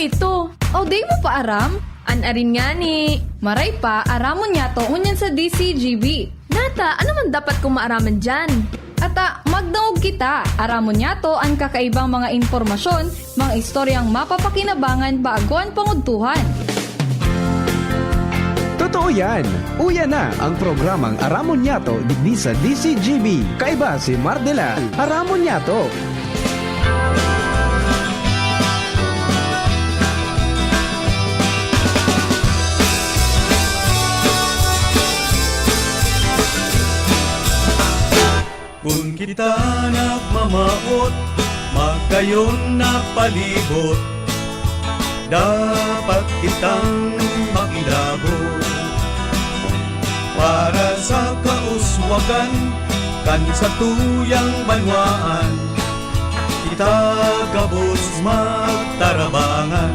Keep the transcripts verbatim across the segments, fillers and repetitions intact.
Ito, o di mo pa aram? An arin ngani. Maray pa, aramon niyato ngunyan sa D C G B. Nata, ano man dapat kong maaraman diyan? Ata, magdangog kita. Aramon niyato an kakaibang mga impormasyon, mga istoryang mapapakinabangan bago an pangudtuhan. Totoo yan! Uya na ang programang Aramon Niyato digdi sa D C G B. Kaiba si Mardela. Aramon Niyato! Kun kita nagmamawot, magayon na palibot, dapat kitang makilabot para sa kauswagan kan satuyang banwaan. Kita gabos magtarabangan,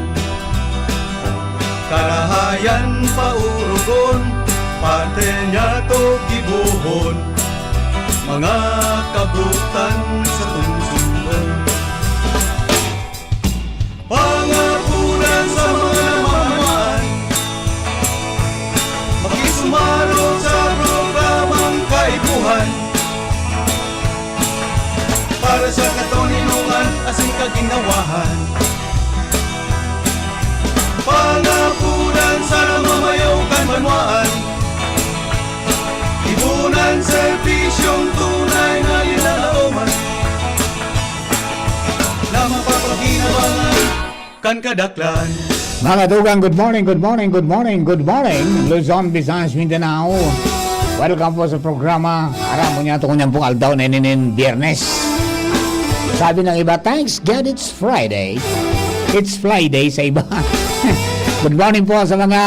karahayan paurugon, parte niyato gibohon, mga kabutan sa tungsungon. Pangapunan sa mga namamaan, makisumaro sa programang kaipuhan, para sa katoninongan asin kaginawahan. Pangapunan sa mamayo kan banwaan, ibunan serbisyong tunay na linalaoman, na mapapakinabangan kan kadaklan. Mga tugang, good morning, good morning, good morning, good morning, Luzon, Visayas, Mindanao. Welcome po sa programa. Aram mo niya, ito kunyang pong aldaw na ininin Biyernes. Sabi ng iba, thanks God it's Friday. It's Friday sa iba. Good morning po sa mga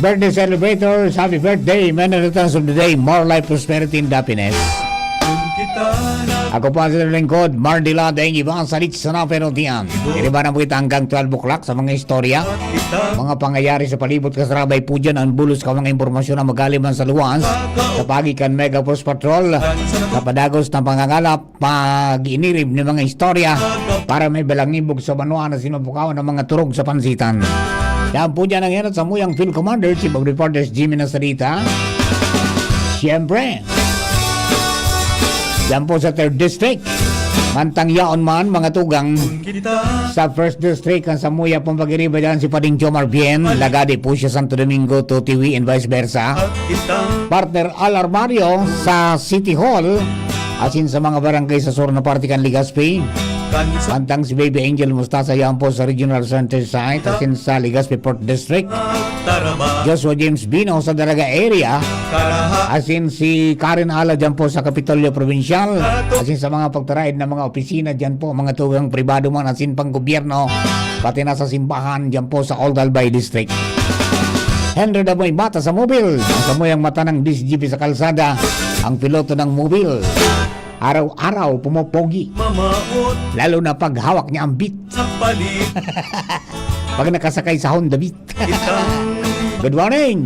birthday celebrators. Happy birthday. Many returns of the day. More life, prosperity, and happiness. Ako po ang lingkod, Mardy Ladeng, iba ang salit sa naperodian. Iniba na po kita hanggang twelve o'clock sa mga istorya, mga pangyayari sa palibot kasarabay po dyan, ang bulos ka mga impormasyon na magaling man sa luwas, sa pagi kan Mega Force Patrol, sa padagos na pangangalap, pag-inirib ng mga istorya para may balangibog sa banwa na sinubukawan ng mga turog sa pansitan. Yan po dyan ang hinat sa muyang Field Commander, Chief of Reporters Jimmy Nasarita. Siyempre, yan po sa third District. Mantang yaon man, mga tugang, sa first District, ang samuya pong pag-iriba dyan si Pading Jomar Bien, lagadi po siya Santo Domingo to Tiwi and vice versa. Partner Al Armario sa City Hall, asin sa mga barangay sa sur na parte kan Legazpi. Mantang si Baby Angel Mustasa yan po sa Regional Center Site, asin sa Legazpi Fourth District. Joshua James Bino sa Daraga area, asin si Karen Ala dyan po sa Kapitolyo Provincial, asin sa mga pagtaraid na mga opisina dyan po, mga tugang pribado man asin pang gobyerno, pati na sa simbahan dyan po sa Old Albay District. Henry Daboy Bata sa mobil, ang samuyang mata ng D C G P sa kalsada, ang piloto ng mobil. Araw-araw pumopogi. Lalo na pag hawak niya ang beat. Pag nakasakay sa Honda Beat. Good morning!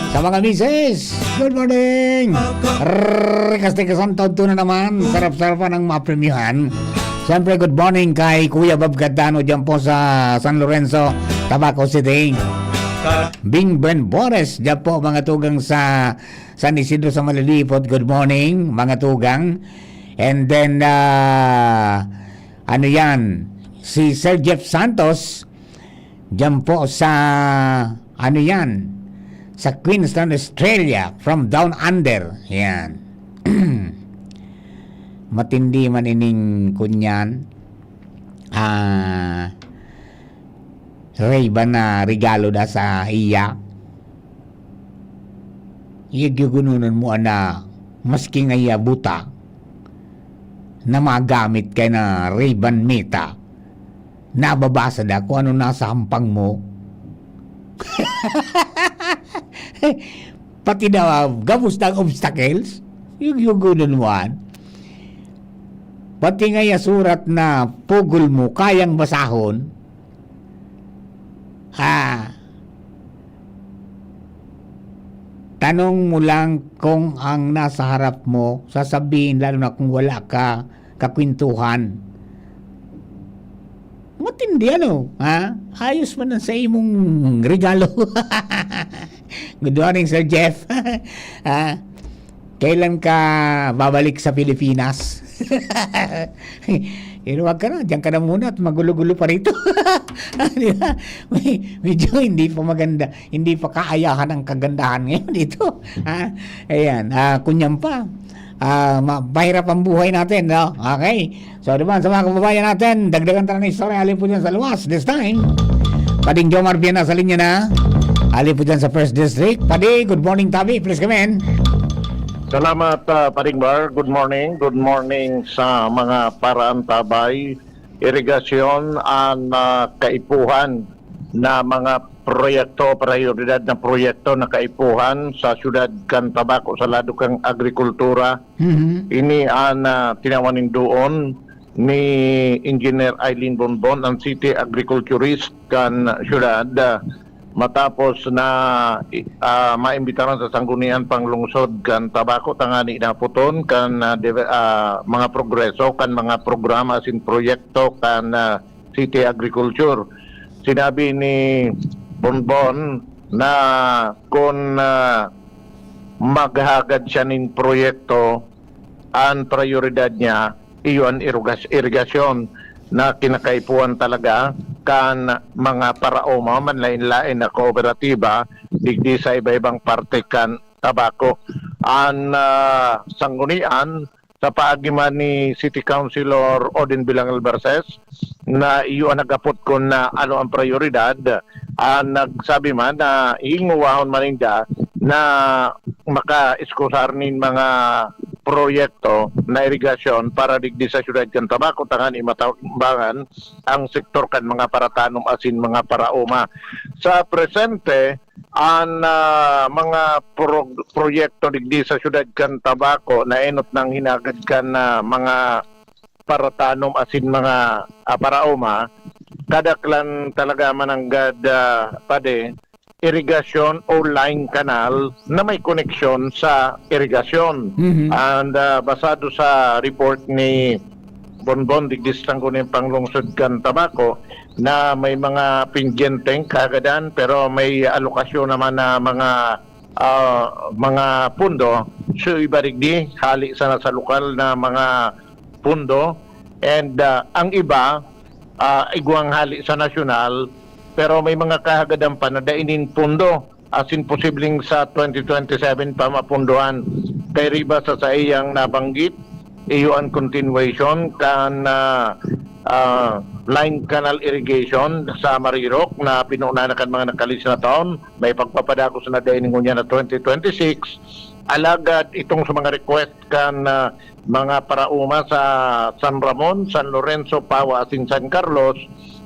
Sa mga misis, good morning! Rrrr, Kastig Kasantod to na naman. Sarap-sarap pa ng mapremyuhan. Siyempre, good morning kay Kuya Bob Gadano dyan po sa San Lorenzo, Tabaco City. Bing Ben Bores dyan po, mga tugang sa San Isidro sa Malilipot. Good morning, mga tugang. And then, ah, ano yan? Si Sir Jeff Santos, dyan po sa, ano yan? Sa Queensland, Australia, from Down Under. Yan. Matindi man ining kunyan. Ah, Ray-Ban na regalo da sa iya. Iya gyugununan mo ana, maski nga iya buta, na magamit kay na Ray-Ban Meta. Nababasa da kung ano nasa hampang mo. Pati na gabos ng obstacles, yung yugunan mo an. Pati nga iya surat na pugol mo, kayang basahon. Ah, tanong mo lang kung ang nasa harap mo, sasabihin, lalo na kung wala ka kakwentuhan. Matindi, ano? Ha? Ayos man ang sa imong regalo. Good morning, Sir Jeff. Ha? Kailan ka babalik sa Pilipinas? Pero wag ka na, diyan ka na muna at magulo-gulo pa rito. Di ba? May, medyo hindi pa maganda, hindi pa kaayahan ang kagandahan ngayon dito. Ha? Ayan, ah, kunyan pa. Ah, ma-, mahirap ang buhay natin, no? Okay. So, di ba, sa mga kababayan natin, dagdagan tayo ng istorya, alin po dyan sa luwas, this time. Pading Jomar Bien nasa linya na. Alin po dyan sa First District. Padi, good morning, Tabi. Please come in. Salamat, ah, Paring Bar. Good morning. Good morning sa mga paraantabay, irigasyon, an, ah, kaipuhan na mga proyekto, prioridad na proyekto na kaipuhan sa siyudad kan Tabaco sa lado kan agrikultura. Mhm. Ini an, ah, tinawan nin doon ni Engineer Eileen Bonbon, ang city agriculturist kan siyudad, ah, matapos na, ah, maimbitaran sa Sangguniang Panglungsod kan Tabaco tangani na puton kan, ah, deve-, ah, mga progreso kan mga programa asin proyekto kan, ah, city agriculture. Sinabi ni Bonbon na kun, ah, maghagad siya nin proyekto, an prayoridad niya iyo an irugas-, irigasyon na kinakaipuhan talaga kan mga paraoma, manlaen-laen na kooperatiba digdi sa iba-ibang parte kan Tabaco. An, ah, sanggunian sa paagi man ni City Councilor Odin Bilangal Verses na iyo an nagapot kun na ano ang prayoridad, ah, nagsabi man na hingowahon man ninda na makaiskusar nin mga proyekto na irigasyon para digdi sa siyudad kan Tabaco tanganing matambangan ang sektor kan mga paratanom asin mga paraoma. Sa presente, an, ah, mga prog-, proyekto digdi sa siyudad kan Tabaco na enot nang hinagad kan, ah, mga paratanom asin mga, ah, paraoma, kadaklan talaga mananggad, ah, padi, irigasyon o line canal na may koneksyon sa irigasyon. Mhm. And, ah, basado sa report ni Bonbon digdi sa Sangguniang Panglungsod kan Tabaco, na may mga pendyenteng kahagadan, pero may alokasyon naman na mga, ah, mga pundo. So, iba digdi, hali sana sa lokal na mga pundo. And, ah, ang iba, ah, igwang hali sa nasyonal, pero may mga kahagadan pa na dai nin pundo. Asin posibleng sa twenty twenty-seven pa mapundohan. Kay riba sa saiyang nabanggit, iyo an continuation kan, ah, ah, line canal irrigation sa Marirok na pinuna na kan mga nakalis na taon. May pagpapadagos na dai ngunyan na twenty twenty-six. Alagad itong sa mga request kan, ah, mga paraoma sa San Ramon, San Lorenzo, Pawa asin San Carlos,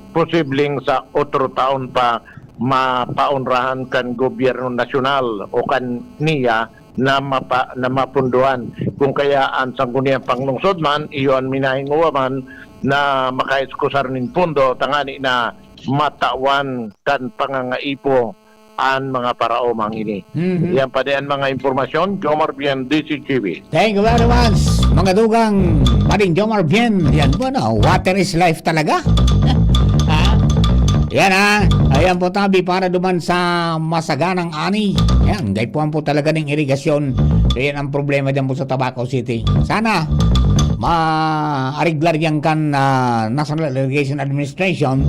posibleng sa otro taon pa mapaonrahan kan gobyerno nasyonal o kan niya na mapa-, na mapundohan. Kung kaya an Sangguniang Panglungsod man, iyo an minahingowa man na makaiskusar nin pondo tangani na matawan kan pangangaipo an mga paraomang ini. Mhm. Yan pa di an mga impormasyon, Jomar Bien, D C G B. Thank you very much, mga dugang, Pading Jomar Bien. Yan po, no? Water is life talaga. Ha? Yan, ha? Ayan po, tabi para duman sa masaganang ani. Yan, gaipuhan po talaga ng irigasyon. So, yan ang problema dyan po sa Tabaco City. Sana, ma-ariglar yan kan, ah, National Irrigation Administration.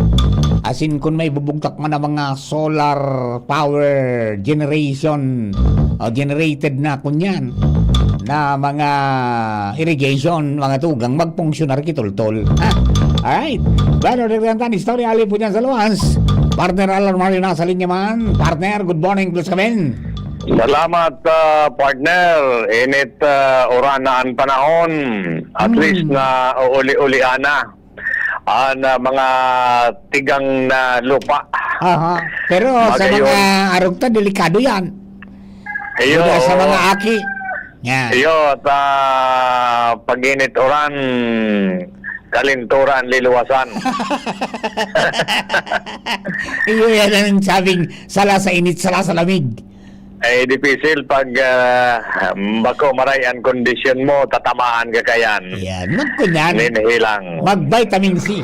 Asin, kung may bubugtak man ang mga solar power generation o generated na kunyan na mga irrigation, mga tugang, magpunksyonar kitultol. Ha? Alright. Bueno, dagdagan tan istorya, ali po dyan sa luwas. Partner Alan Mario nasa linya man. Partner, good morning, please come in. Salamat, ah, partner. Init, ah, uran na ang panahon. At Hmm. least na uuli-ulian na. An, ah, mga tigang na lupa. Aha. Pero sa Magayon. mga arog ta, delikado yan. Iyo, Mula sa oo. mga aki. Yan. Iyo, at, ah, pag-init uran, kalinturan, liluwasan. Iyo yan ang sabing sala sa init, sala sa lamig. Eh, dipisil pag, ah, bako maray an kondisyon mo, tatamaan ka kayan. Yan. Magkunyan. Ninhilang. Mag-vitamin C.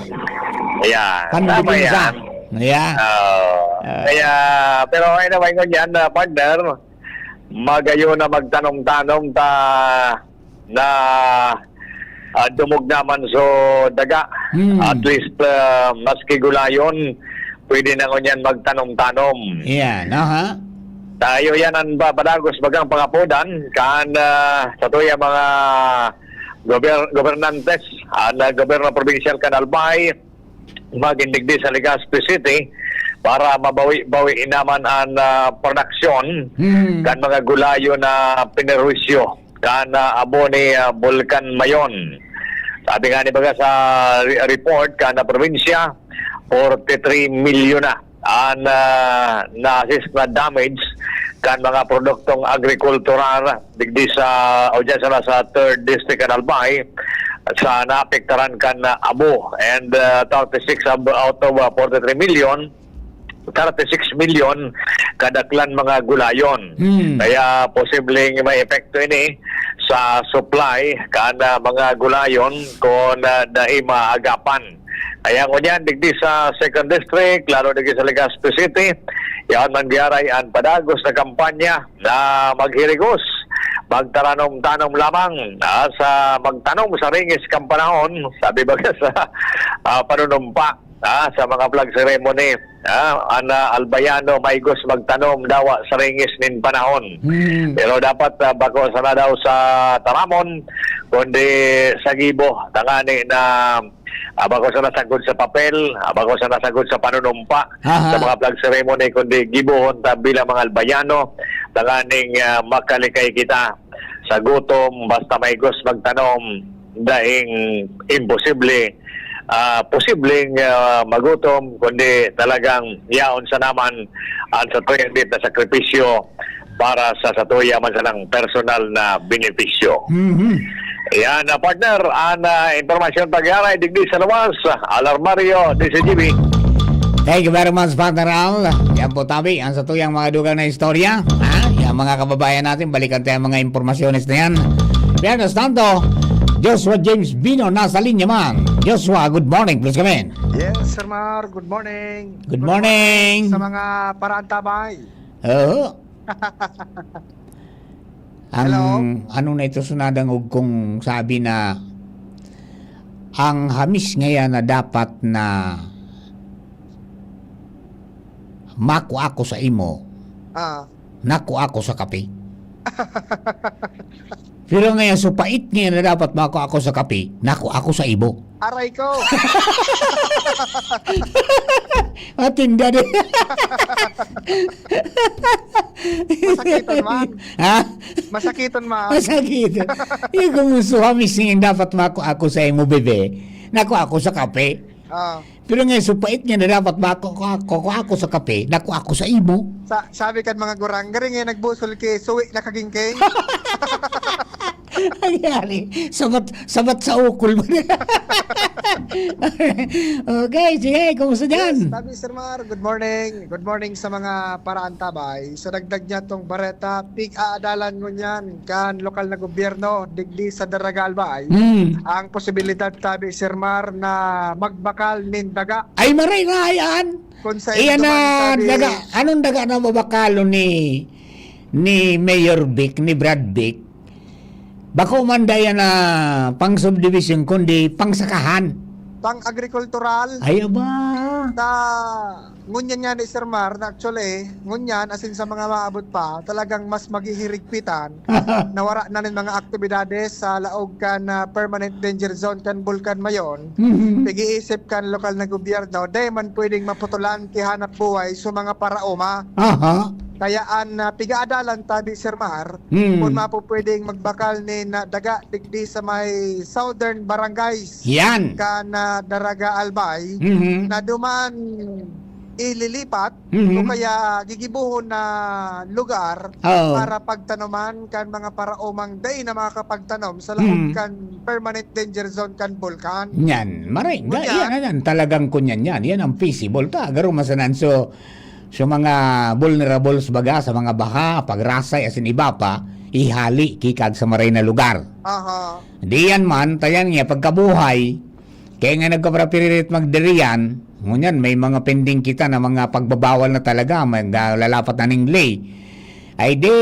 Ayan. Kan Tama bibinsa. Yan. Yeah. Oo. Ah. Kaya, pero anyway, ngunyan, ah, partner, magayon na magtanom-tanom ta na, ah, dumog naman so daga. Hmm. At least, ah, maski gulayon, pwede na ngunyan magtanom-tanom. Yan, aha. Tayo yan ang ba-, padagos bagang pangapodan kan, ah, sa tuya mga gober-, gobernantes, ang, ah, gobyerno probinsyal kan Albay, magin digdi sa Legazpi City para mabawi-bawi naman ang, ah, produksyon Hmm. kan mga gulayo na pinerwisyo kan, ah, abo ni, ah, Bulkan Mayon. Sabi nga ni baga sa re-, report kan, ah, probinsya, forty-three milyon na ang, ah, na-assess na damage kan mga produktong agrikultural digdi sa, o dyan sa, sa third district kan Albay, sa naapektaran kan, ah, abo. And, ah, thirty-six ab-, out of, ah, forty-three million, thirty-six million kadaklan mga gulayon. Hmm. Kaya posibleng may epekto ini sa supply kan, ah, mga gulayon kung, ah, dai maagapan. Kaya ngunyan, digdi sa Second District, lalo digdi sa Legazpi City, yaon man giyaray an padagos na kampanya na maghirigos, magtaranom-tanom lamang, ah, sa magtanom sa ringis kan panahon, sabi baga sa, ah, panunumpa, ah, sa mga flag ceremony, ah, an, ah, Albayano maigos magtanom dawa sa ringis nin panahon. Hmm. Pero dapat, ah, bako sana daw sa taramon, kundi sa gibo, tangani na, ah, bako sana sagkod sa papel, ah, bako sana sagkod sa panunumpa, Aha. sa mga flag ceremony, kundi gibohon ta bilang mga Albayano, tanganing, ah, makalikay kita sa gutom, basta maigos magtanom, daing imposible, ah, posibleng, ah, magutom, kundi talagang yaon sa naman ang satuyang dit na sakripisyo para sa satuya man sanang personal na benepisyo. Mhm. Yan, ah, partner, ang, ah, impormasyon pagyaray digdi sa luwas, Alarmario, D C G B. Thank you very much, Partner Al. Yan po, tabi, ang satuyang mga dugang na istorya. Ha? Yan, mga kababayan natin, balikan tayo ang mga impormasyones na yan. Mientras tanto, Joshua James Bino nasa linya man. Joshua, good morning, please come in. Yes, Sir Mar, good morning. Good Good morning. morning sa mga paraantabay. Oo. Ang Hello? ano na ito, sunadangog kong sabi na ang hamis ngayan na dapat na mako ako sa imo, Ah. nako ako sa kape. Pero ngayon, so pait ngayon na dapat mako ako sa kape, nako ako sa ibo. Aray ko! Matinda din. Masakiton man. Ha? Masakiton man. Masakiton. Yung kumusuha mismo yung dapat mako ako sa imo, bebe. Nako ako sa kape. Ah. Pero ngayon, so pait nga na dapat mako ako, ako, ako sa kape, nako ako sa imo. Sa, sabi kan mga gurang, gari nga nagbusol ki, suwi na kagingking. Nangyari, sabat, sabat sa ukol mo. Okay, sige, kumusta dyan? Yes, sabi, Sir Mar, good morning. Good morning sa mga paraantabay. Sa dagdag niya tong bareta, pig-aadalan ngunyan kan lokal na gobyerno digdi sa Daraga Albay. Hmm. Ang posibilidad, tabi, Sir Mar, na magbakal nin daga. Ay, maray na yan. Kung sa Iyan ito na man, sabi daga. Anong daga na mabakalon ni, ni Mayor Vic, ni Brad Vic? Bako man dayan na pang subdivision, kundi pang sakahan. Pang agrikultural. Ay, aba. Sa ngunyan nga ni Sir Mar, na actually, ngunyan, asin sa mga maabot pa, talagang mas maghihirigpitan na wara na nin mga aktibidades sa laog kan, ah, permanent danger zone kan Bulkan Mayon. Mhm. Pag-iisip kan lokal na gobyerno, dai man pwedeng maputulan ki hanap buhay sa mga paraoma. Aha. Kaya an, ah, pigaadalan tabi, Sir Mar, Hmm. kung mapupwedeng magbakal nin, ah, daga digdi sa may southern barangays Yan. kan, ah, Daraga Albay, Mhm. na duman ililipat Mhm. o kaya gigibohon na lugar Oo. para pagtanoman kan mga paraomang dai na makakapagtanom sa laog Mhm. kan permanent danger zone kan Bulkan. Yan. Maray, Ngunyan, yan, yan. Talagang kunyan yan. Yan ang feasible ta. Garo masanan. So, so mga vulnerables baga sa mga baha, pagrasay, asin iba pa, ihali ki kag sa maray na lugar. Aha. Diyan man, tayan niya, pagkabuhay, Kaya nga nagkaparapirit magdiriyan, ngunyan may mga pending kita na mga pagbabawal na talaga, mag-, ah, lalapat na ning lay. Ay di,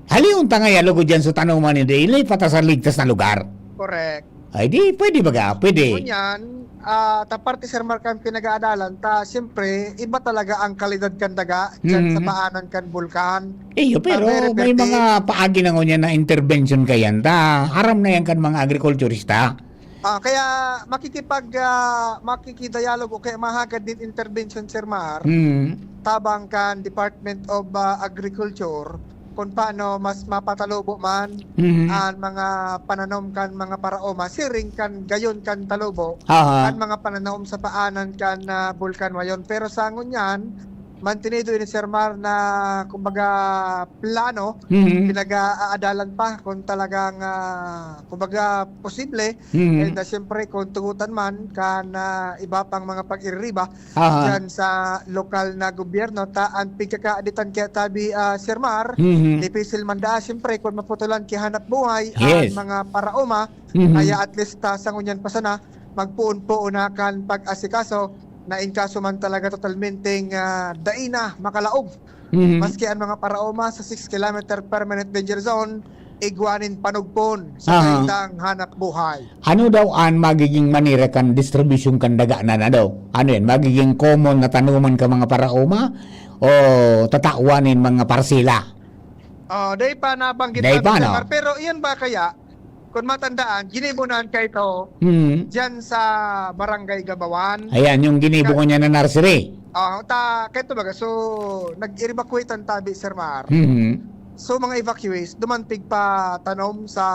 halion ta nga yalugod yan sa tanoman ni Dre, ilipat ta sa ligtas na lugar. Correct. Ay di, pwede baga? Pwede. Ngunyan, ah, ta parte, Sir Mark, ang pinag-aadalan ta, siyempre, iba talaga ang kalidad kan daga dyan sa Mhm. paanan kan bulkan. Iyo, Ta pero very may birthday. mga paagi na ngunyan na intervention kayan ta. Haram na yan kan mga agrikulturista. Ah, kaya makikipag, ah, makikidayalog o kaya mahagad din intervention, Sir Mar, Mm. tabang kan Department of, ah, Agriculture, kung paano mas mapatalubo man Mhm. ang mga pananom kan mga paraoma, siring kan gayon kan talubo, Aha. kan mga pananom sa paanan kan, ah, Bulkan Mayon. Pero sa ngunyan, mantenido ini, Sir Mar, na, kumbaga, plano, Mhm. pinag-aadalan pa kung talagang, ah, kumbaga, posible. Mhm. And, ah, siyempre, kung tugutan man kan, ah, iba pang mga pag-iririba Aha. diyan sa lokal na gobyerno, ta ang pigkakaaditan kaya tabi, ah, Sir Mar, Mhm. dipisil man daa, siyempre, kung maputulan ki hanap buhay ang Yes. mga paraoma, Mhm. kaya at least, ah, sa ngunyan pa sana, magpoon-poon na kan pag-asikaso na in kaso man talaga totalmenteng, ah, dai na makalaog. Mhm. Maski an mga paraoma sa six kilometer permanent danger zone, igwa nin panugpon sa Aha. saindang hanap buhay. Ano daw an magiging manera kan distribusyon kan daga na, na daw? Ano yan? Magiging common na tanoman ka mga paraoma o tatawan nin mga parsela? Ah, dai pa nabanggit Dai natin, pa, Sir no? Mar, pero iyan ba kaya, kung matandaan, ginibo na an kaito Mm. diyan sa Barangay Gabawan. Ayan, yung ginibo Ka- ko niya na nursery. Ah, ta, kaito baga, so, nag-evacuate an tabi, Sir Mar. Mhm. So, mga evacuees, duman pigpatanom sa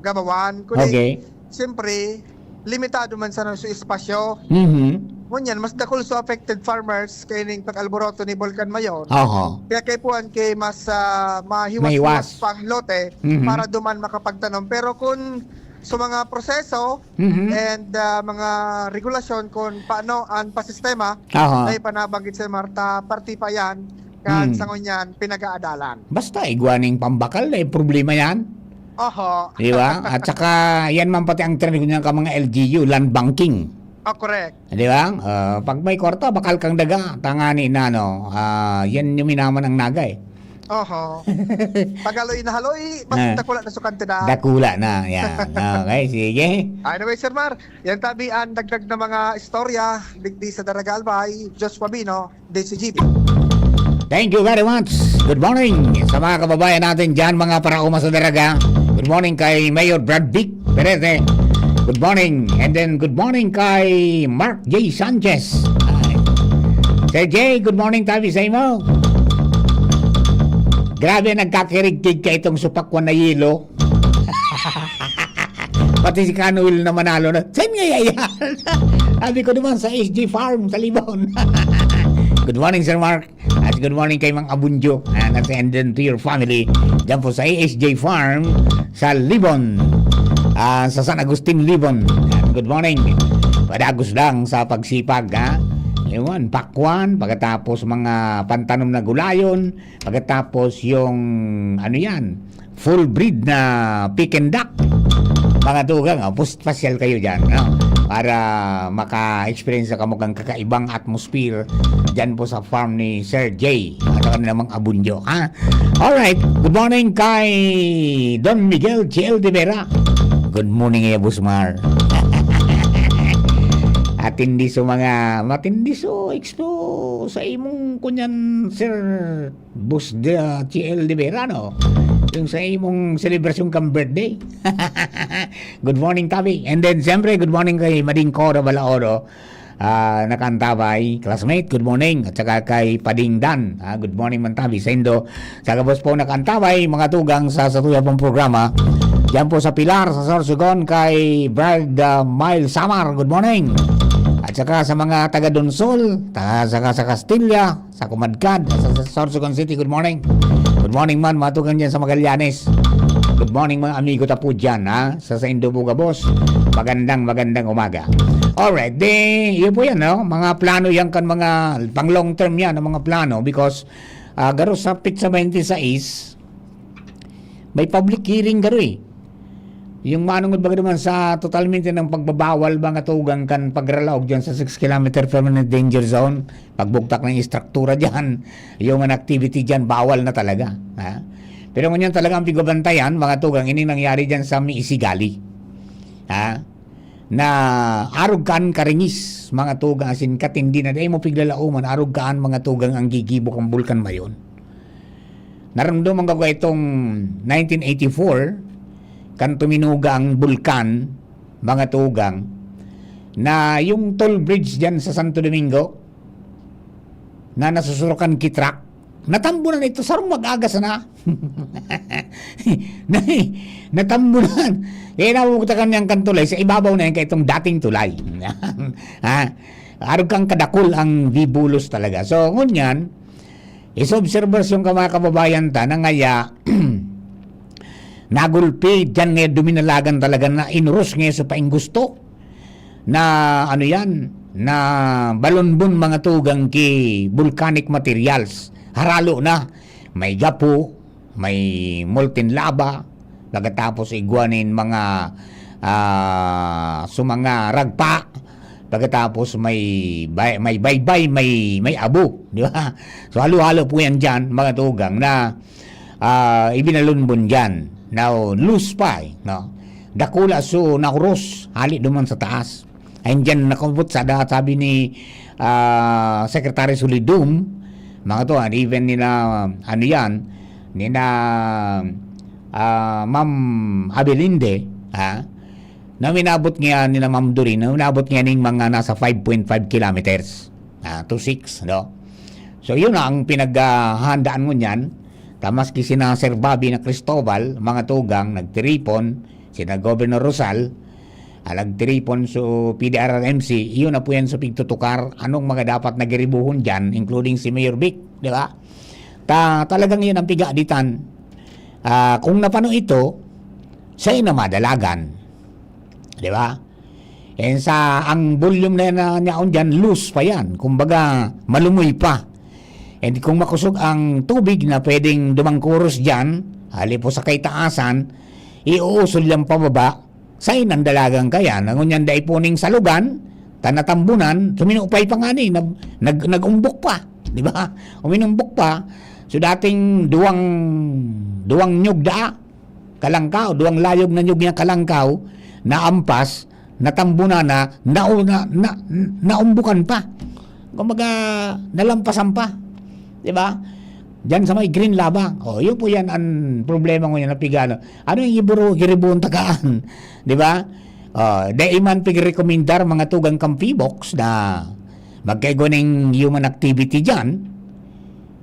Gabawan. Kundi, Okay. siyempre, limitado man sana sa espasyo. Mhm. Ngunyan, mas dakul sa affected farmers kaining pag-alboroto ni Bulkan Mayon. Oho. Kaya kaipuhan ki mas, ah, mahiwas-hiwas Mahiwas. pang lote Mhm. para duman makapagtanom. Pero kung sa mga proseso Mhm. and, ah, mga regulasyon kung paano ang pasistema, Oho. ay panabanggit sa Marta, parti pa yan, kan Hmm. sa ngunyan, pinag-aadalan. Basta igwa ning pambakal, eh, problema yan. Oho. Di ba? At saka, yan man pati ang trend ko niyan ka mga L G U, land banking. Ah, correct. Di ba? Ah, pag may kwarta, bakal kang daga, tangani na, no? Ah, yan yung minaman ang naga, eh. Oho. Pag haloy na haloy, mas Ah. dakula na sa kantidad. Dakula na, yan. Okay, sige. Anyway, Sir Mar, yan tabi ang dagdag na mga istorya, digdi sa Daraga Albay, Joshua Bino, D C G B. Thank you very much. Good morning sa mga kababayan natin dyan, mga paraoma sa Daraga. Good morning kay Mayor Brad Vic Perete. Good morning. And then, good morning kay Mark J Sanchez. Ay. Sir J, good morning tabi sa imo. Grabe, nagkakirigkig ka itong supakwan na yelo. Pati si Kano Will na manalo na. Saan nga yan? Sabi ko naman sa S J Farm, sa Libon. Good morning, Sir Mark. At good morning kay Mang Abunjo. Ah, that's and then to your family. Diyan po sa A S J Farm, sa Libon. Ah, sa San Agustin, Libon. Ah, good morning. Padagos lang sa pagsipag, ha? Yun, pakwan, pagkatapos mga pantanom na gulayon, pagkatapos yung, ano yan, full breed na pig and duck. Mga tugang, oh, pus-, pasyal kayo dyan, no? Para maka-experience sa kamukang kakaibang atmosphere dyan po sa farm ni Sir J at saka ni Mang Abunjo, ha? Alright, good morning kay Don Miguel G L de Vera. Good morning, Kuya Boss Mar. At hindi so mga, matindi so expo sa imong kunyan, Sir Boss de, ah, G L de Vera, no? Yung sa imong selebrasyon kang birthday. Good morning, Tabi. And then, siyempre, good morning kay Mading Cora Balaoro. Ah, nakantabay, classmate, good morning. At saka kay Pading Dan, ah, good morning man, Tabi. Sa Indo, sa gabos po nakantabay, mga tugang sa, sa tuya pong programa. Diyan po sa Pilar, sa Sorsogon, kay Brad, ah, Miles Samar, good morning. At saka sa mga taga Donsol, ta-, saka sa Castilla, sa Kumadkad, sa, sa Sorsogon City, good morning. Good morning man, mga tugang dyan sa Magallanes. Good morning, mga amigo ta po dyan, ha? Sa, sa Indo Bugabos. Magandang, magandang umaga. Alright, di, yun po yan, no? Mga plano yan kan mga pang long term yan, ang mga plano, because, ah, garo sa pitsa twenty-six, may public hearing garo eh. Yung manungod baga naman sa totalmente ng pagbabawal, mga tugang, kan pagralaog dyan sa six kilometer permanent danger zone, pagbugtak ng istruktura dyan, yung mga activity dyan, bawal na talaga. Ha? Pero ngunyan talaga ang pigbabantayan, mga tugang, ini nangyari dyan sa Miisigali. Ha? Na arog kaan karingis, mga tugang, asin katindi na dai mo piglalauman, arog kaan, mga tugang, ang gigibo kan Bulkan Mayon. Naramdaman ko itong nineteen eighty-four, kan tuminuga ang bulkan, mga tugang, na yung toll bridge dyan sa Santo Domingo, na nasusurokan ki truck, natambunan ito, sarong mag-aga sana. Na, natambunan. Kaya nabubugtakan niyang kan tulay, sa ibabaw na yan, kaya itong dating tulay. Ha? Arog kang kadakul ang bibulos talaga. So, ngunyan, isa obserbasyon ka, mga kababayan ta, na ngaya, nagulpi, diyan ngaya duminalagan talaga na inuros ngaya sa paing gusto na, ano yan, na balonbon, mga tugang, ki volcanic materials. Haralo na, may gapo, may molten lava, pagkatapos igwa nin mga, ah, so mga ragpa, pagkatapos may bay-, may baybay, may, may abo, di ba? So, halo-halo po yan diyan, mga tugang, na, ah, ibinalunbon diyan. Now, loose pa, eh, no? Dakula so nahuros, hali duman sa taas. Ayon diyan, nakabot sa da-, sabi ni, ah, Secretary Solidum, mga to, and even nila, ano yan, nila, ah, Ma'am Abelinde, ha? Na minabot niya nila Ma'am Doreen, na minabot niya ning mga nasa five point five kilometers, ah, to six, no? So, yun na ang pinaghahandaan mo niyan. Ta maski sina Sir Bobby na Cristobal, mga tugang, nagtiripon, sina Governor Rosal, ah, nagtiripon so P D R R M C, iyon na po yan sa pigtutukar, anong mga dapat na giribuhon dyan, including si Mayor Vic, di ba? Ta, talagang yun ang pigaditan. Ah, kung napano ito, siya na madalagan. Di ba? And sa, ang volume na, na niyaon dyan, loose pa yan. Kumbaga, malumoy pa. And kung makusog ang tubig na pwedeng dumangkuros dyan, hali po sa kaitaasan, iuusol yan pababa, sa inandalagan kaya. Na ngunyan dai po ning salugan, tanatambunan, suminupay pa nga ni, nag, nag, nag-umbok pa. Di ba? Uminumbok pa. So, dating duwang, duwang nyug daa, kalangkaw, duwang layog na nyug niya kalangkaw, naampas, natambunan na, nau-, na, na, naumbukan pa. Kumbaga, nalampasan pa. Di ba? Diyan sa may Green Lava. O, yun po yan ang problema ngunyan na pigano. Ano yung iburo, giribuon tagaan? Di ba? O, dai man pigrekomendar mga tugang kan PHIVOLCS na magkaigo ning human activity dyan.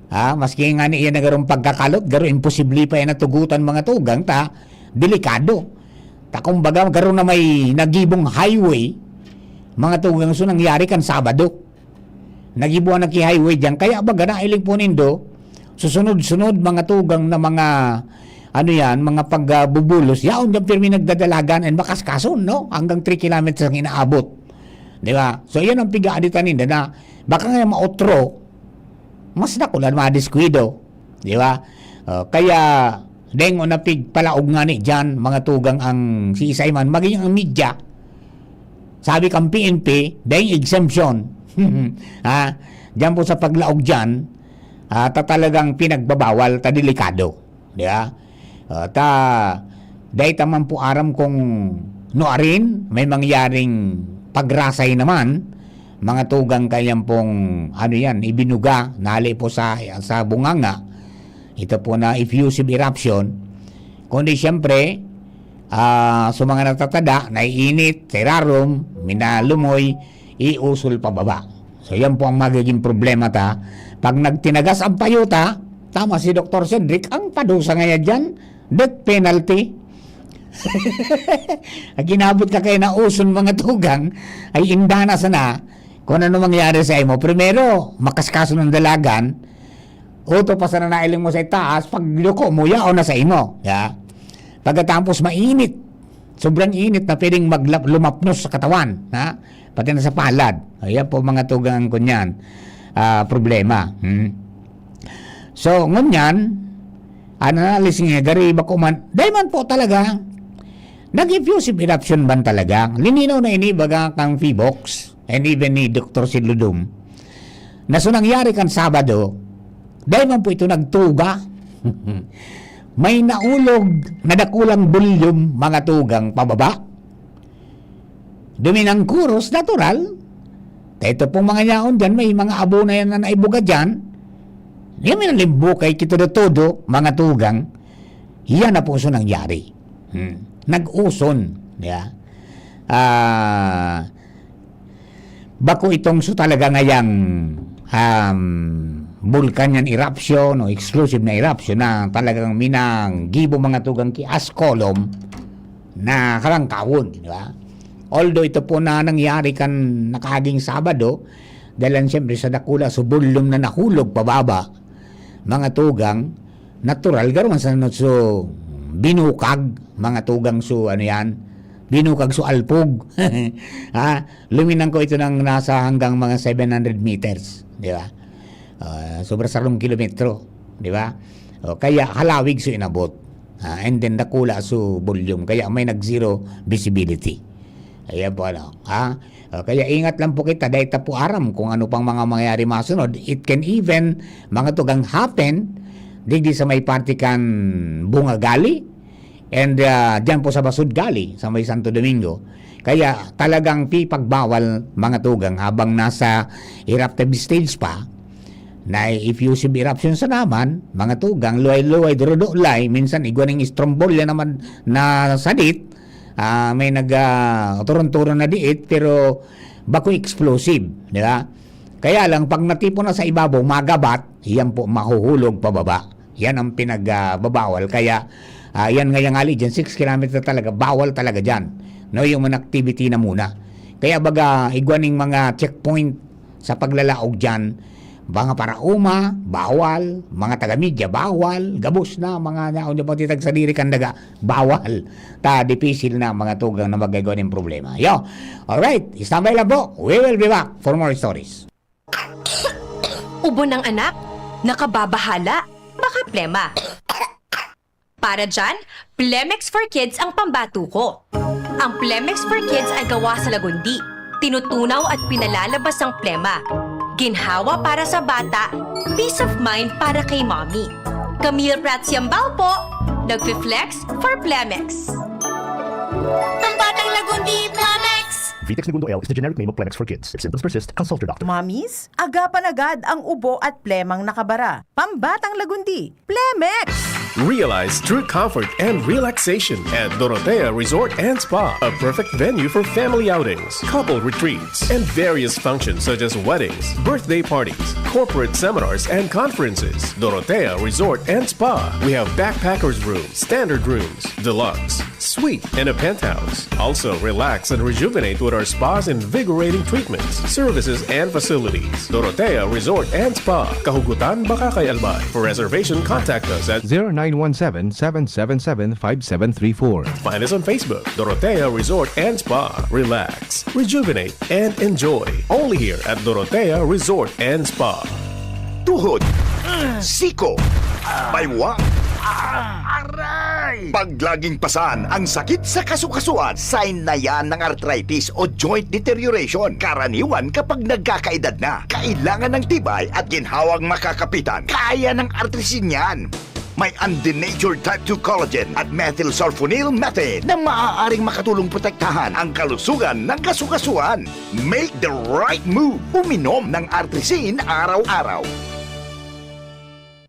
Ha? Maski nga ni iyan na garong pagkakalot, garo imposible pa yan natugutan mga tugang ta, delikado. Ta kumbaga, garo na may nagibong highway, mga tugang, so nangyari kan Sabado. Nagibuan na ki highway diyan. Kaya baga, nailing po nindo, susunod-sunod, mga tugang na mga, ano yan, mga pagbubulos, yaon diyan pirmi nagdadalagan and makaskason, no? Hanggang three kilometers ang inaabot. Di ba? So, yan ang pigaaditan ninda na baka nga maotro, mas dakula na madiskuido. Di ba? O, kaya, deng o napigpalaog nga ni dyan, mga tugang ang si Isay man, maging ang media, sabi kang P N P, deng exemption. Ha? Diyan po sa paglaog dyan, ah, ta talagang pinagbabawal, ta delikado. Di ba? Ah, ta, dai ta man po aram kung nuarin, may mangyaring pagrasay naman, mga tugang kayan pong, ano yan, ibinuga, nali po sa, sa bunganga. Ito po na effusive eruption. Kundi siyempre, ah, sa mga natatada, naiinit, sa irarom, minalumoy, iusol pababa. So, yan po ang magiging problema ta. Pag nagtinagas ang payo ta, tama si Doktor Cedric, ang padusa ngaya dyan, death penalty. Ang ginabot ka kaya na uson mga tugang, ay indana sana kung ano mangyari sa imo. Primero, makaskaso ng dalagan, uto pa sana nailing mo sa itaas, pag luko mo, yaon na sa imo. Ya. Pagkatapos, mainit. Sobrang init na pwedeng magla-, lumapnos sa katawan, ha? Pati na sa palad. Ayan po mga tugang ang kunyan, ah, problema. Hmm. So, ngunyan, analysis nga, gari bako man, dahil man po talaga, Nag-effusive eruption man talaga. Lininaw na ini baga kang Fibox and even ni Doktor Sidludum na so nangyari kan Sabado, dahil man po ito nagtuga. May naulog na dakulang bulyum, mga tugang, pababa. Duminangkuros, natural. Kaya ito pong mga yaon dyan, may mga abo na yan na naibuga dyan. Yan may nalimbukay kito todo, mga tugang. Yan na po so nangyari. Hmm. Nag-uson. Yeah. Ah, bako itong so talaga ngayang, um, bulkan yan eruption o explosive na eruption na talagang minanggibo, mga tugang, ki ash column na kalangkawon, di ba? Although ito po na nangyari kan nakaaging Sabado, dahil lang siyempre sa dakula, so bulyum na nahulog pababa, mga tugang, natural, garo man sa, so, binukag, mga tugang, so, ano yan, binukag, so, alpog. Ha? Luminang ko ito ng nasa hanggang mga seven hundred meters, di ba? Ah, sobra sa kilometro, di ba? O, kaya halawig so inabot. Ah, and then dakula so volume, kaya may nag-zero visibility. Ayan po, ano, ha? O, kaya ingat lang po kita, dahil ta po aram kung ano pang mga mangyayari masunod. It can even, mga tugang, happen digdi sa may parte kan Bunga Gali, and, ah, diyan po sa Basud Gali, sa may Santo Domingo. Kaya talagang pipagbawal, mga tugang, habang nasa eruptive stage pa, na effusive eruption sa naman, mga tugang, luway-luway, durudulay, minsan igwa ning strombol yan naman na sadit, ah, may nag, ah, turon-turon na diit, pero bako explosive, di ba? Kaya lang, pag natipon na sa ibabaw, magabat, yan po, mahuhulog pababa. Yan ang pinagbabawal. Kaya, ah, yan nga yung ali dyan, six kilometer talaga, bawal talaga dyan. No, yung mga activity na muna. Kaya baga, igwa ning mga checkpoint sa paglalaog dyan, mga paraoma, bawal, mga taga-media, bawal, gabos na, mga naon yung pagtitag sa diri kan daga, bawal. Ta, dipisil na, mga tugang, na magagawa ng problema. Yo! Alright, standby lang po. We will be back for more stories. Ubo ng anak? Nakababahala? Baka plema. Para dyan, Plemex for Kids ang pambato ko. Ang Plemex for Kids ay gawa sa lagundi, tinutunaw at pinalalabas ang plema. Ginhawa para sa bata, peace of mind para kay mommy. Camille Prats Yambao po, nagfi-flex for Plemex. Pambatang Lagundi, Plemex! Vitex Negundo L is the generic name of Plemex for kids. If symptoms persist, consult your doctor. Mommies, agapan agad ang ubo at plemang nakabara. Pambatang Lagundi, Plemex! Realize true comfort and relaxation at Dorotea Resort and Spa, a perfect venue for family outings, couple retreats, and various functions such as weddings, birthday parties, corporate seminars, and conferences. Dorotea Resort and Spa. We have backpackers room, standard rooms, deluxe, suite, and a penthouse. Also, relax and rejuvenate with our spa's invigorating treatments, services, and facilities. Dorotea Resort and Spa, Kahugutan, Bacacay, Albay. For reservation, contact us at zero nine one seven, seven seven seven, five seven three four. Find us on Facebook, Dorotea Resort and Spa. Relax, rejuvenate, and enjoy. Only here at Dorotea Resort and Spa. Tuhod, siko, baywang, aray! Pag laging pasan ang sakit sa kasukasuan, sign na yan ng arthritis o joint deterioration. Karaniwan kapag nagkakaedad na, kailangan ng tibay at ginhawang makakapitan. Kaya ng Artrisin yan. May undenatured type two collagen at methylsulfonyl methane na maaaring makatulong protektahan ang kalusugan ng kasukasuan. Make the right move. Uminom ng Artrisin araw-araw.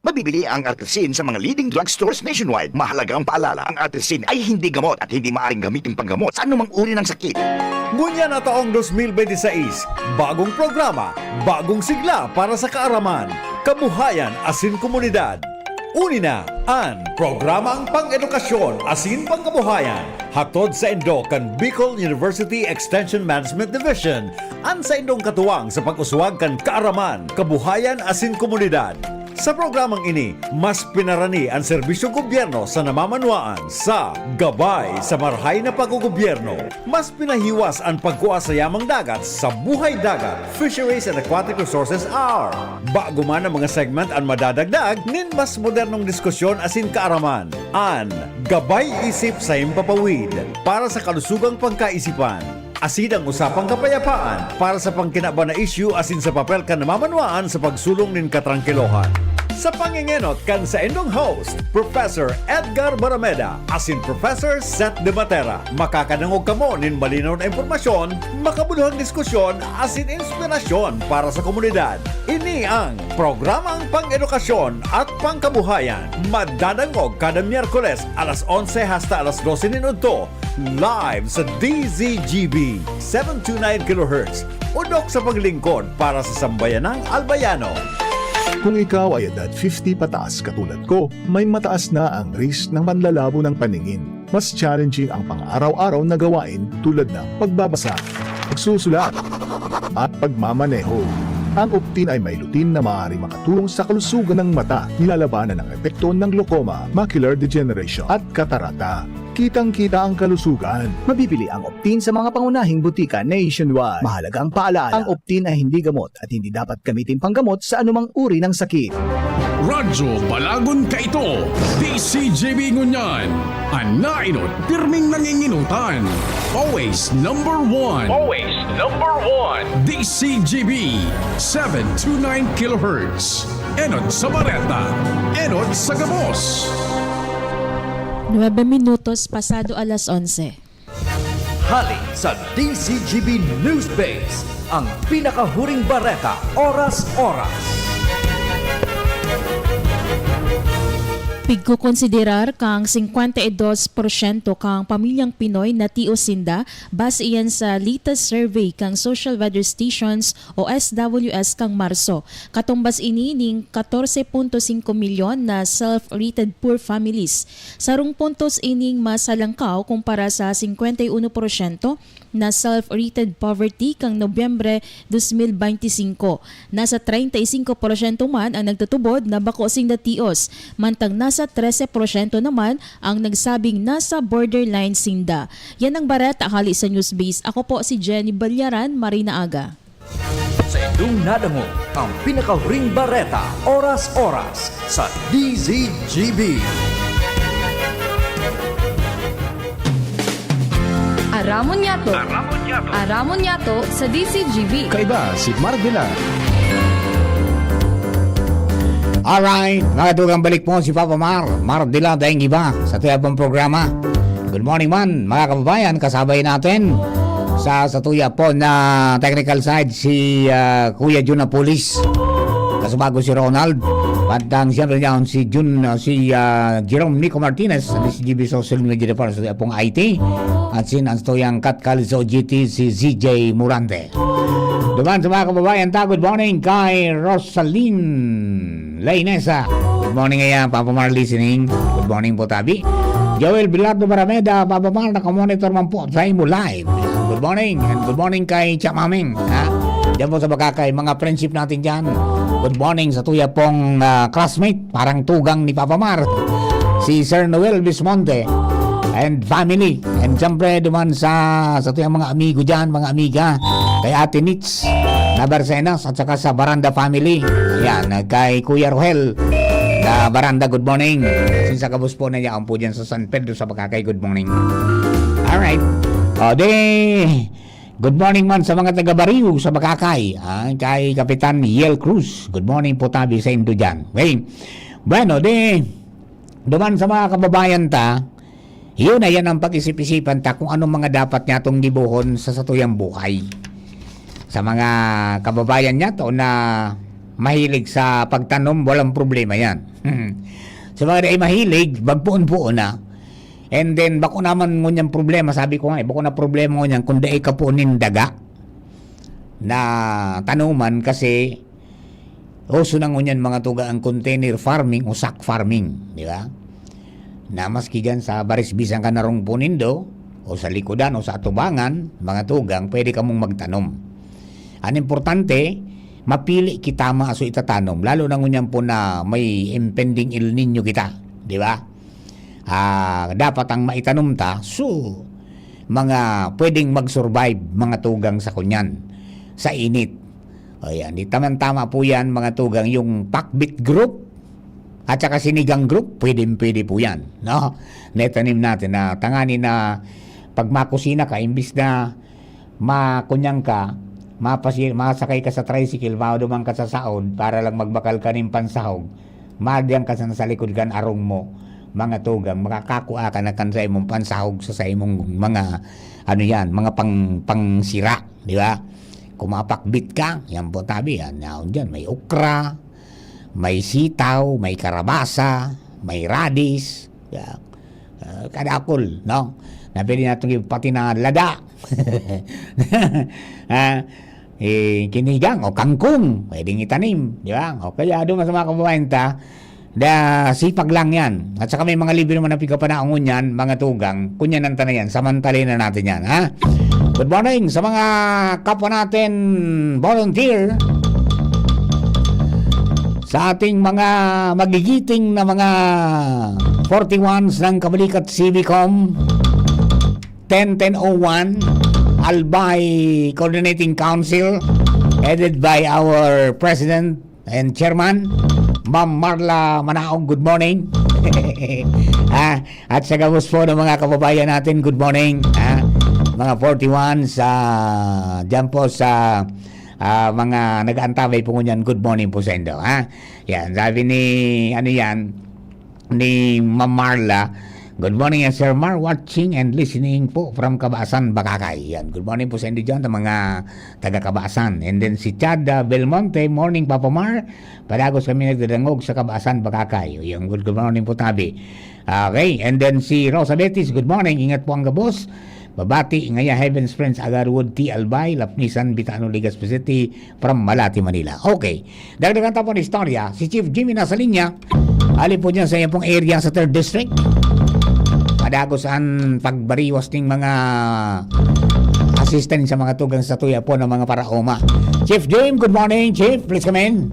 Mabibili ang Artrisin sa mga leading drugstores nationwide. Mahalagang paalala, ang Artrisin ay hindi gamot at hindi maaaring gamitin panggamot sa anumang uri ng sakit. Ngunyan na taong dos mil benti sais, bagong programa, bagong sigla para sa kaaraman, kabuhayan asin komunidad. Uni na an Programang Pang-edukasyon asin Pangkabuhayan, hatod saindo kan Bicol University Extension Management Division, an saindong katuwang sa pag-uswag kan kaaraman, kabuhayan asin komunidad. Sa programang ini, mas pinarani an serbisyong gobyerno sa namamanwaan sa Gabay sa Marahay na Paggogobyerno. Mas pinahiwas an pagkua sa yamang dagat sa Buhay Dagat, Fisheries and Aquatic Resources Hour. Bago man ang mga segment an madadagdag nin mas modernong diskusyon asin kaaraman. An Gabay Isip sa Himpapawid para sa kalusugang pagkaisipan. Asin ang usapang kapayapaan para sa pangkinaban na isyu asin sa papel kan namamanwaan sa pagsulong nin katrangkilohan. Sa pangengenot kan saindong host, Professor Edgar Barameda asin Professor Seth De Matera, makakadangog kamo nin malinaw na impormasyon, makabuluhang diskusyon asin inspirasyon para sa komunidad. Ini ang programang pang-edukasyon at pangkabuhayan. Madadangog kada Miyerkules alas onse hasta alas dose nin udto, live sa D Z G B, seven two nine kilohertz, udok sa paglingkod para sa sambayanang Albayano. Kung ikaw ay edad fifty pataas katulad ko, may mataas na ang risk ng panlalabo ng paningin. Mas challenging ang pang-araw-araw na gawain tulad ng pagbabasa, pagsusulat, at pagmamaneho. Ang Optin ay may lutein na maaaring makatulong sa kalusugan ng mata, nilalabanan ang epekto ng glaucoma, macular degeneration, at katarata. Kitang-kita ang kalusugan. Mabibili ang Optin sa mga pangunahing butika nationwide. Mahalagang paalaala, ang Optin ay hindi gamot at hindi dapat gamitin panggamot sa anumang uri ng sakit. Radyo Balagon kaito, D C G B ngunyan. An nainot, pirming nanginginutan. Always number one. Always number one. D C G B, seven two nine kilohertz. Enot sa bareta, enot sa gabos. Nuebe minutos pasado alas onse. Hali sa D C G B News Base, ang pinakahuring bareta, oras-oras. Pigkokonsiderar kang singkwenta y dos porsyento kang pamilyang Pinoy na tios sinda, base iyan sa latest survey kang Social Weather Stations o S W S kang Marso. Katumbas ini ning katorse punto singko milyon na self-rated poor families. Sarong puntos ining mas halangkaw kumpara sa singkwenta y uno porsyento na self-rated poverty kang Nobyembre dos mil beinti singko. Nasa treinta y cinco porsyento man ang nagtutubod na bako sinda tios, mantang nasa trese porsyento naman ang nagsabing nasa borderline sinda. Yan ang bareta hali sa Newsbase. Ako po si Jenny Balyaran, maray na aga. Sa indong nadangog ang pinakahuring bareta, oras-oras, sa D Z G B. Aramon niyato. Aramon niyato. Aramon niyato sa D Z G B. Kaiba si Mark Villar. Alright, mga tugang, balik po si Papa Mar, Mar Dila, daing iba, sa tuyang pong programa. Good morning man, mga kababayan, kasabay natin sa, sa tuya po na technical side si, ah, Kuya Jun Apulis. Kasubago si Ronald. Bandang siyempre niya si Jun, ah, si, ah, Jerome Nico Martinez, ang D Z G B social media department sa tuyang pong I T. At sin ang tuyang Kat Kalizo G T, si Z J Morante. Duman sa mga kababayan ta, good morning kay Rosalyn Lainesa. Good morning, ayan, Papa Mar listening. Good morning po, tabi. Joel Bilardo Barameda, Papa Mar, nakamonitor man po sa imo live. Good morning, and good morning kay Chamaming, ha? Diyan po sa Bakakay, mga friendship natin dyan. Good morning sa tuya pong, ah, classmate, parang tugang ni Papa Mar, si Sir Noel Bismonte and family. And siyempre, duman sa, sa tuyang mga amigo dyan, mga amiga, kay Ate Nitz Nabarcenas at saka sa Baranda family. Yan, kay Kuya Rohel na Baranda, good morning. Sinsa kabos po na yaon po dyan sa San Pedro sa Bakakay, good morning. Alright. O, di, good morning man sa mga taga Bariw sa Bakakay. Ah, kay Kapitan Yel Cruz, good morning po tabi sa indo dyan. Okay. Bueno, di, duman sa mga kababayan ta, yun na yan ang pag-isip-isipan ta kung anong mga dapat niya itong gibohon sa satuyang buhay. Sa mga kababayan niya to na mahilig sa pagtanom, walang problema yan. Sa mga di mahilig, magpuon-puon na. And then, bako naman ngunyan problema, sabi ko nga, eh, bako na problema ngunyan kung dai ka puon nin daga na tanuman kasi uso na ngunyan mga tugang container farming o sack farming, di ba? Na maski dyan sa baris bisan ka narong punindo o sa likodan o sa atubangan, mga tugang, pwede kamong magtanom. Ang importante, mapili kita maso itatanom, lalo na ngunyan po na may impending El Niño kita, di ba? Ah, dapat ang maitanom ta, so, mga pwedeng mag-survive, mga tugang sa kunyan, sa init. O yan, di tamang-tama po yan, mga tugang, yung pakbit group, at saka sinigang group, pwedeng-pwede po yan, no? Naitanim natin na tangani na pag makusina ka, imbis na makunyang ka, mapasi-, masakay ka sa tricycle, maduman ka sa saod para lang magbakal ka nin pansahog, madiyan ka sa nasa likod kan arong mo, mga tugang, makakakua ka na kan sa imong pansahog sa, sa imong mga, ano yan, mga pang, pangsira, di ba? Kung mapakbit ka, yan po tabi, yan, yaon dyan, may okra, may sitaw, may karabasa, may radis, ya, ah, kadakol, no? Na pwede natin yung pati na lada. Ah, eh, kinigang o kangkong, pwedeng itanim, di ba? O kaya doon sa mga kababayan ta, da, sipag lang yan. At saka may mga libre naman na pigkapanaongon yan, mga tugang, kunyan ang tana yan, samantalin na natin yan, ha? Good morning sa mga kapwa natin volunteer, sa ating mga magigiting na mga forty-ones ng Kabalikat C B Com, ten ten oh one, Albay Coordinating Council, headed by our President and Chairman, Ma'am Marla Manaog, good morning. Ah, at sa gabos po ng mga kababayan natin, good morning. Ah, mga forty-ones, sa, dyan po sa, ah, mga nag-aantabay po ngunyan, good morning po sa indo, ha? Yan, sabi ni, ano yan, ni Ma'am Marla, "Good morning, Sir Mar, watching and listening po from Kabasan, Bakakay." Yan, good morning po sa indo dyan, sa mga taga Kabasan. And then si Chad, ah, Belmonte, "Morning, Papa Mar. Padagos kami nagdadangog sa Kabasan, Bakakay." Yan, good, good morning po, tabi. Okay, and then si Rosa Betis, "Good morning, ingat po ang gabos." Babati, ngaya Heaven's Friends, Agarwood, T. Albay, Lapnisan, Bitano, Legazpi City, from Malate, Manila. Okay, dagdagan ta po ng istorya. Si Chief Jimmy nasa linya. Ali po dyan sa iyong pong area sa third District. Padagos an pagbariwas ning mga assistance sa mga tugang sa tuya po ng mga paraoma. Chief Jim, good morning. Chief, please come in.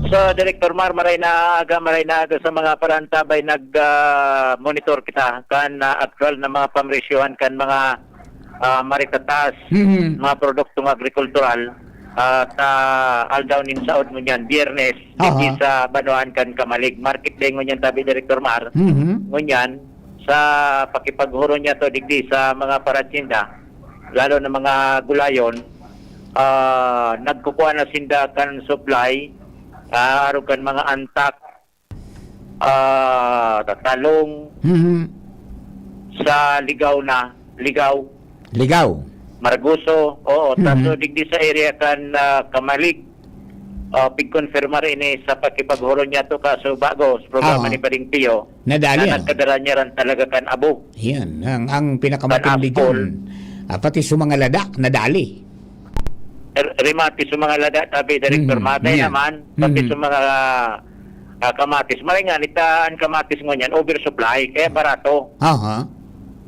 So, Director Mar, maray na aga, maray na aga sa mga parantabay. Nag, ah, monitor kita kan, ah, aktual na mga pamresyohan kan mga, ah, maritataas, Mhm. mga produktong agrikultural. At, ah, aldaw nin saod ngunyan, Biyernes, Aha. digdi sa banwaan kan Camalig. Market day ngunyan, tabi, Director Mar. Mhm. Ngunyan, sa pakipaghuron niya to digdi sa mga paratsinda, lalo na mga gulayon, ah, nagkukuha na sinda kan supply, ah, arog kan mga antak, ah, tatalong Mhm. sa ligaw na, ligaw. Ligaw. Margoso, oo. Mhm. Taso digdi sa area kan, ah, Camalig, ah, pigkonfirmar ini sa pakipaghuron niya to kaso bago sa programa Oo. ni Pading Pio Nadali, na ah. nagkadara niya ran talaga kan abo. Yan. Ang, ang pinakamatindi Kan apple. dyan, ah, pati sa mga lada, nadali. R-, remati sa mga lada, tabi, Director, Mhm. matay Yan. naman, pati Mhm. sa mga, ah, kamatis. Maray nga, nita ang kamatis ngunyan, oversupply, kaya barato. Aha.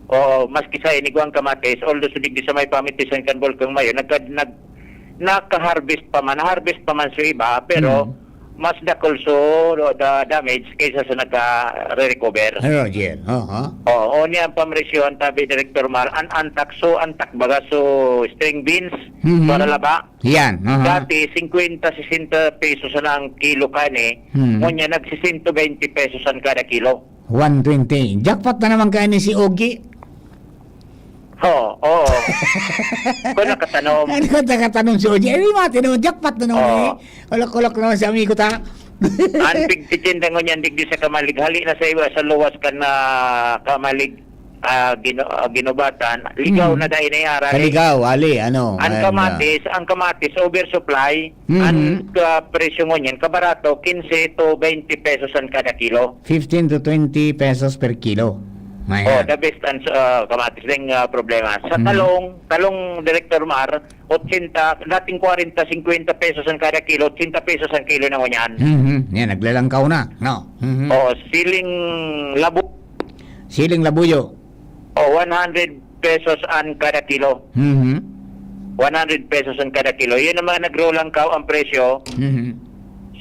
Oo, maski sa inigwang kamatis, although sa digdi sa may pamitisan kan Bulkang Mayo, nagka-, nag-, naka-harvest pa man, harvest pa man sa iba, pero Mhm. mas dakul so da-, damage kaysa sa nagka-recover. Ay, Roger, aha. Oo, o niya ang pamresyohan, tabi, Director Mar, an antak, so antak baga, so string beans, Mhm. para laba. Yan, aha. Dati, singkwenta, sesenta pesos na ang kilo kani. Hmm. Ngunyan, nag-sesenta, twenty pesos an kada kilo. One twenty. Jackpot na naman kaya ni si Ogie. Oo, oo. Kung nakatanom. Ano kung nakatanom si Ogie? Eh, di ba, tinan mo, jackpot na naman Oo. eh. Ulok-ulok naman si amigo ta. Ang pigtitinda ngunyan digdi sa Camalig, hali na sa iba, sa luwas kan na Camalig, ah, gino-, ah, ginubatan. Ligaw Mm. na dahil na yung aral eh. Kaligaw, ali, ano, Ang ayan, kamatis, ang kamatis, oversupply. Mhm. Ang, ah, presyo ngunyan, kabarato, quince to twenty pesos ang kada kilo. Fifteen to twenty pesos per kilo. Ayan. Oh, the best ang, ah, kamatis. Deng, ah, problema. Sa Mhm. talong, talong, Director Mar, ochenta, dating kwarenta, singkwenta pesos ang kada kilo, ochenta pesos ang kilo na ngunyan. Mhm. Yan, naglalangkaw na, no? Mhm. Oh, siling labo. Siling labuyo. Oh, one hundred pesos ang kada kilo. Mhm. one hundred pesos an kada kilo. Yun ang mga nagrulangkaw ang presyo. Mhm.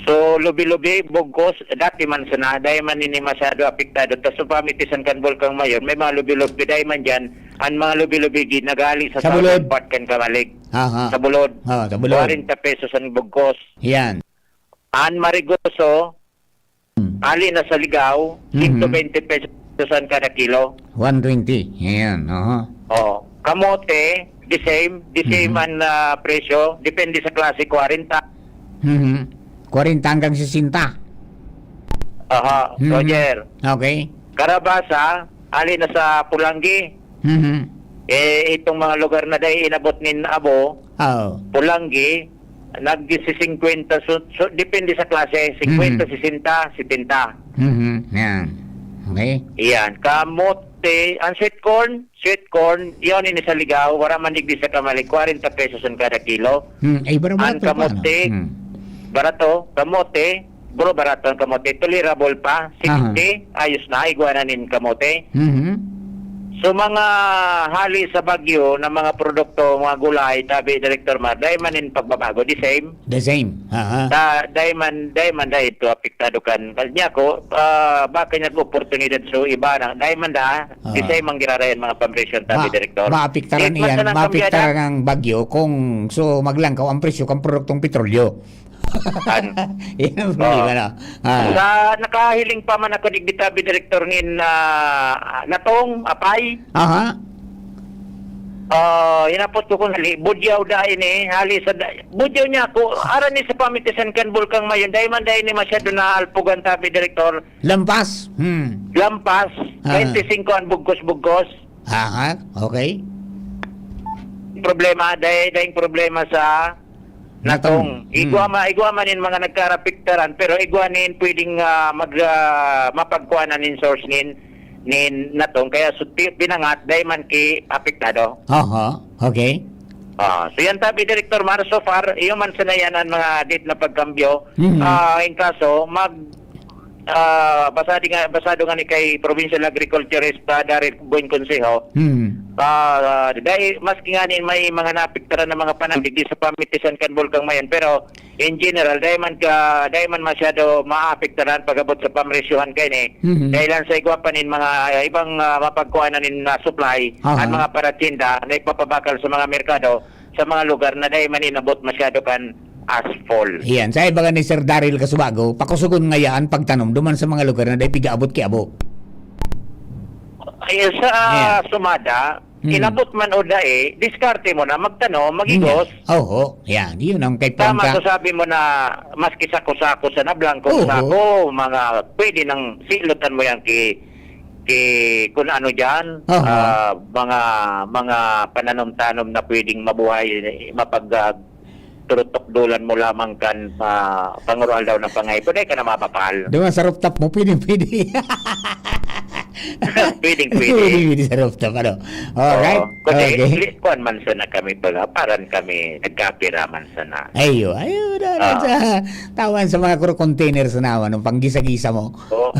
So, lubi-lubi, bugkos, dati man sana, dai man ini masyado apektado. Tas sa pamitisan kan Bulkang Mayon, may mga lubi-lubi, dai man dyan. Ang mga lubi-lubi, gid, nagali sa Sa bulod. southern part kan Camalig. Aha. Sa bulod. Ah, sa bulod. Kwarenta pesos ang bugkos. Yan. Ang marigoso, Hmm. ali na sa Ligao, Mhm. sento bente pesos an kada kilo. One twenty. Yan, aha. Oh, kamote, the same, the same Mhm. an, ah, presyo, depende sa klase, kwarenta. Mhm. Kwarenta hanggang sesenta. Aha, Mhm. Roger. Okay. Karabasa, ali na sa Pulanggi. Mhm. Eh, itong mga lugar na dai inabot nin abo, Oo. Pulanggi, nag-sisingkwenta, so, so, depende sa klase, singkwenta, Mhm. sesenta, setenta. Mhm. Yan. Okay. Iyan. Kamote, ang sweet corn, sweet corn, yun ini sa Ligao, wala man digdi sa Camalig, kwarenta pesos an kada kilo. Hmm, ay, barato Ang pa, ano? kamote, Hmm. barato, kamote, bro, barato ang kamote, tolerable pa, Aha. sixty, ayos na, igwa na nin kamote. Mhm. So, mga hali sa Baguio na mga produkto, mga gulay, tabi, Director Mar, dai man nin pagbabago, the same. The same. Aha. Da-, dai man, dai man dai ito apektado kan, kan niya ko, ah, baka niya oportunidad so iba na, dai man da, Ah. di sa imong girarayan mga pampresyon, tabi, Direktor. Maapektaran Di man iyan, sana maapektaran kambyada. ang bagyo kung so maglangkaw ang presyo kan produktong petrolyo. An- Yan ang problema Oo. na. Ah. Sa nakahiling pa man ako digdi, tabi, Direktor, ngin, ah, natong, apay. Aha. Ah, hinapot ko kung hali, budyaw da ini, hali sa da-, budyaw niya ako, aran ni sa pamitisan kan Bulkang Mayon, dai man dai ini masyado na alpugan, tabi, Direktor. Lampas. Hmm. Lampas, Ah. twenty-five ang bugkos-bugkos. Aha, okay. Problema, dai-, daing problema sa Natong. natong. Hmm. Igwa ma-, igwa man nin mga nagkarapiktaran, pero igwa nin pwedeng, ah, mag, ah, mapagkuhanan nin source nin, nin natong. Kaya su-, pi-, pinangat, dai man ki apektado. Aha, okay. Ah, so yan tabi, Director Mar, so far, iyo man sana yan ang mga date na pagkambyo. Mhm. Ah, in kaso, mag, ah, basado nga, basado nga ni kay Provincial Agriculturist, ah, Daryl Buen Consejo. Hmm. Ah, dahil maski nga ni may mga naapektaran na mga panahon, digdi sa pamitisan kan Bulkang Mayon, pero in general, dahil man ka, dahil man masyado maapektaran pag-abot sa pamresyohan kaini. Mhm. Dahil lang sa igwa pa nin mga ibang, ah, mapagkuhanan nin, ah, supply, Aha. ang mga paratinda na ipapabakal sa mga merkado, sa mga lugar na dai man inabot masyado kan asphalt. Iyan. Sa iba ni Sir Daryl Casubago, pakusugon ngaya an pagtanom duman sa mga lugar na dai pigaabot ki abo. Ay, sa Ayan. sumada, Hmm. inabot man o dai, diskarte mo na, magtanom, Yun nga. maghigos. Oho. Yan. Yun ang kay Tama, Pangka. so sabi mo na maski sako-sako sa nablangkong Oho. sako, mga pwede nang silotan mo yan ki, ki, kung ano dyan, Oho. ah, mga, mga pananom-tanom na pwedeng mabuhay, mapag, ah, turutok-dulan mo lamang kan, ah, panguraldaw na pangaipo, dai ka na mapapal. Doon sa rooftop mo, pwedeng pwede. Pwedeng pwede. Pwedeng pwede sa rooftop, ano? Alright. Oo. Kundi, Okay. li-, kuwan man sana kami pala, parang kami nagkapira man sana. Ayo, ayo, na, na, Ah. sa, tawan sa mga kuro container sa naman, nung panggisa-gisa mo. Oo.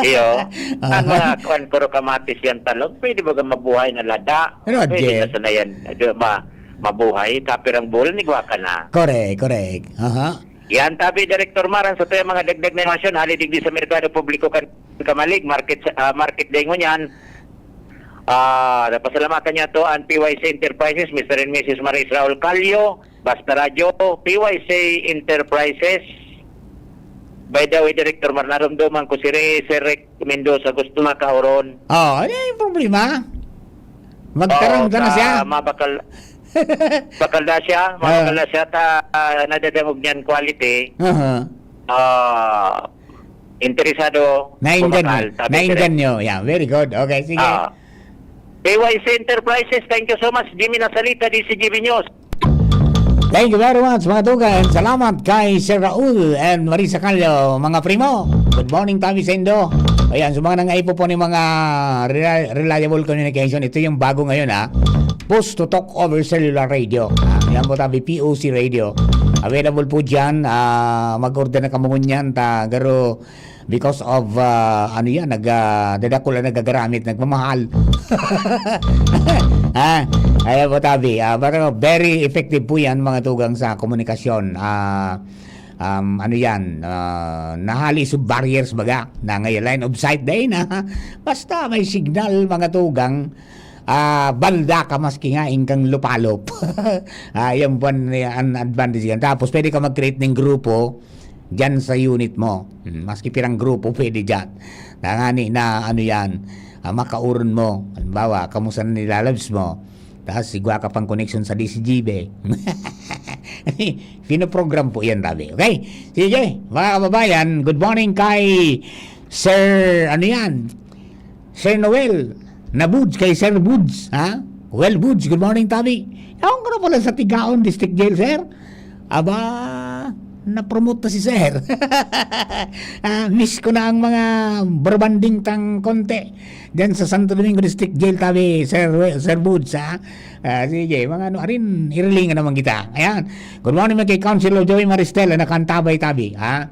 Iyo. Ang Aha. mga kuwan, kuro kamatis yan, talong, pwede ba mabuhay na lada? Pero, Pwede Jay. na sana yan. Ado, ma-, mabuhay, kapirang bulan, igwa ka na. Correct, correct. Aha. Yan, tabi, Director Mar, ang sa tuya mga dagdag na informasyon, hali digdi sa Merkado Publiko kan Camalig, market, ah, market day ngunyan. Ah, napasalamatan niya to ang P Y C Enterprises, Mister and Missus Maris Raul Calio, Basta Radyo, P Y C Enterprises. By the way, Director Mar, narumduman ko si Re-, Sir Rick Mendoza, gusto makaoron. Oh, ano yung problema? Magkaroon Oo, ka na sa siya. mabakal-, bakal na siya, Ah. mabakal na siya, ta, ah, nadadangog niyan quality. Aha. Ah, interesado Naingan bumakal, mo. sabi Naingan direct. nyo. Yeah, very good. Okay, sige. Ah. P Y C Enterprises, thank you so much. Jimmy Nasalita, D C G B News. Thank you very much, mga tugan. Salamat kay Sir Raul and Marisa Callo, mga primo. Good morning, tabi sa Indo. Ayan, sa mga nangaipo po ni mga rela-, reliable communication, ito yung bago ngayon, ha. Push to talk over cellular radio. Ah, yan po, tabi, P O C radio. Available po dyan. Ah, mag-order na kamo ngunyan, ta, garo, because of, ah, ano yan, nag, ah, dadakula, nagagaramit, nagmamahal. Ha? Ayan po, tabi. Ah, pero very effective po yan, mga tugang, sa komunikasyon. Ah, um, ano yan? Ah, nahali sa barriers, baga. Na ngayon, line of sight day na. Basta may signal, mga tugang, ah, balda ka maski nga ingkang lupalop. Ah, yan po an, an advantage yan. Tapos, pwede ka mag-create ng grupo diyan sa unit mo. Hmm, maski pirang grupo, pwede diyan. Tangani na, ano yan, ah, makauron mo. Halimbawa, kamusta na nilalabs mo? Tapos, sigwa ka pang connection sa D C G B. Pinoprogram po yan, tabi. Okay? Sige, mga kababayan, good morning kay Sir, ano yan? Sir Noel, na Buds, kay Sir Buds, ha? Well, Buds, good morning, tabi. Ewan ko na pala sa Tigaon District Jail, sir. Aba, na-promote na si sir. Ah, miss ko na ang mga brabanding tang konti. Diyan sa Santo Domingo District Jail, tabi, Sir, Sir Buds, ha? Ah, sige, mga ano, arin, irilingan naman kita. Ayan. Good morning, mga kay Councilor Joey Maristel, na nakantabay, tabi, ha?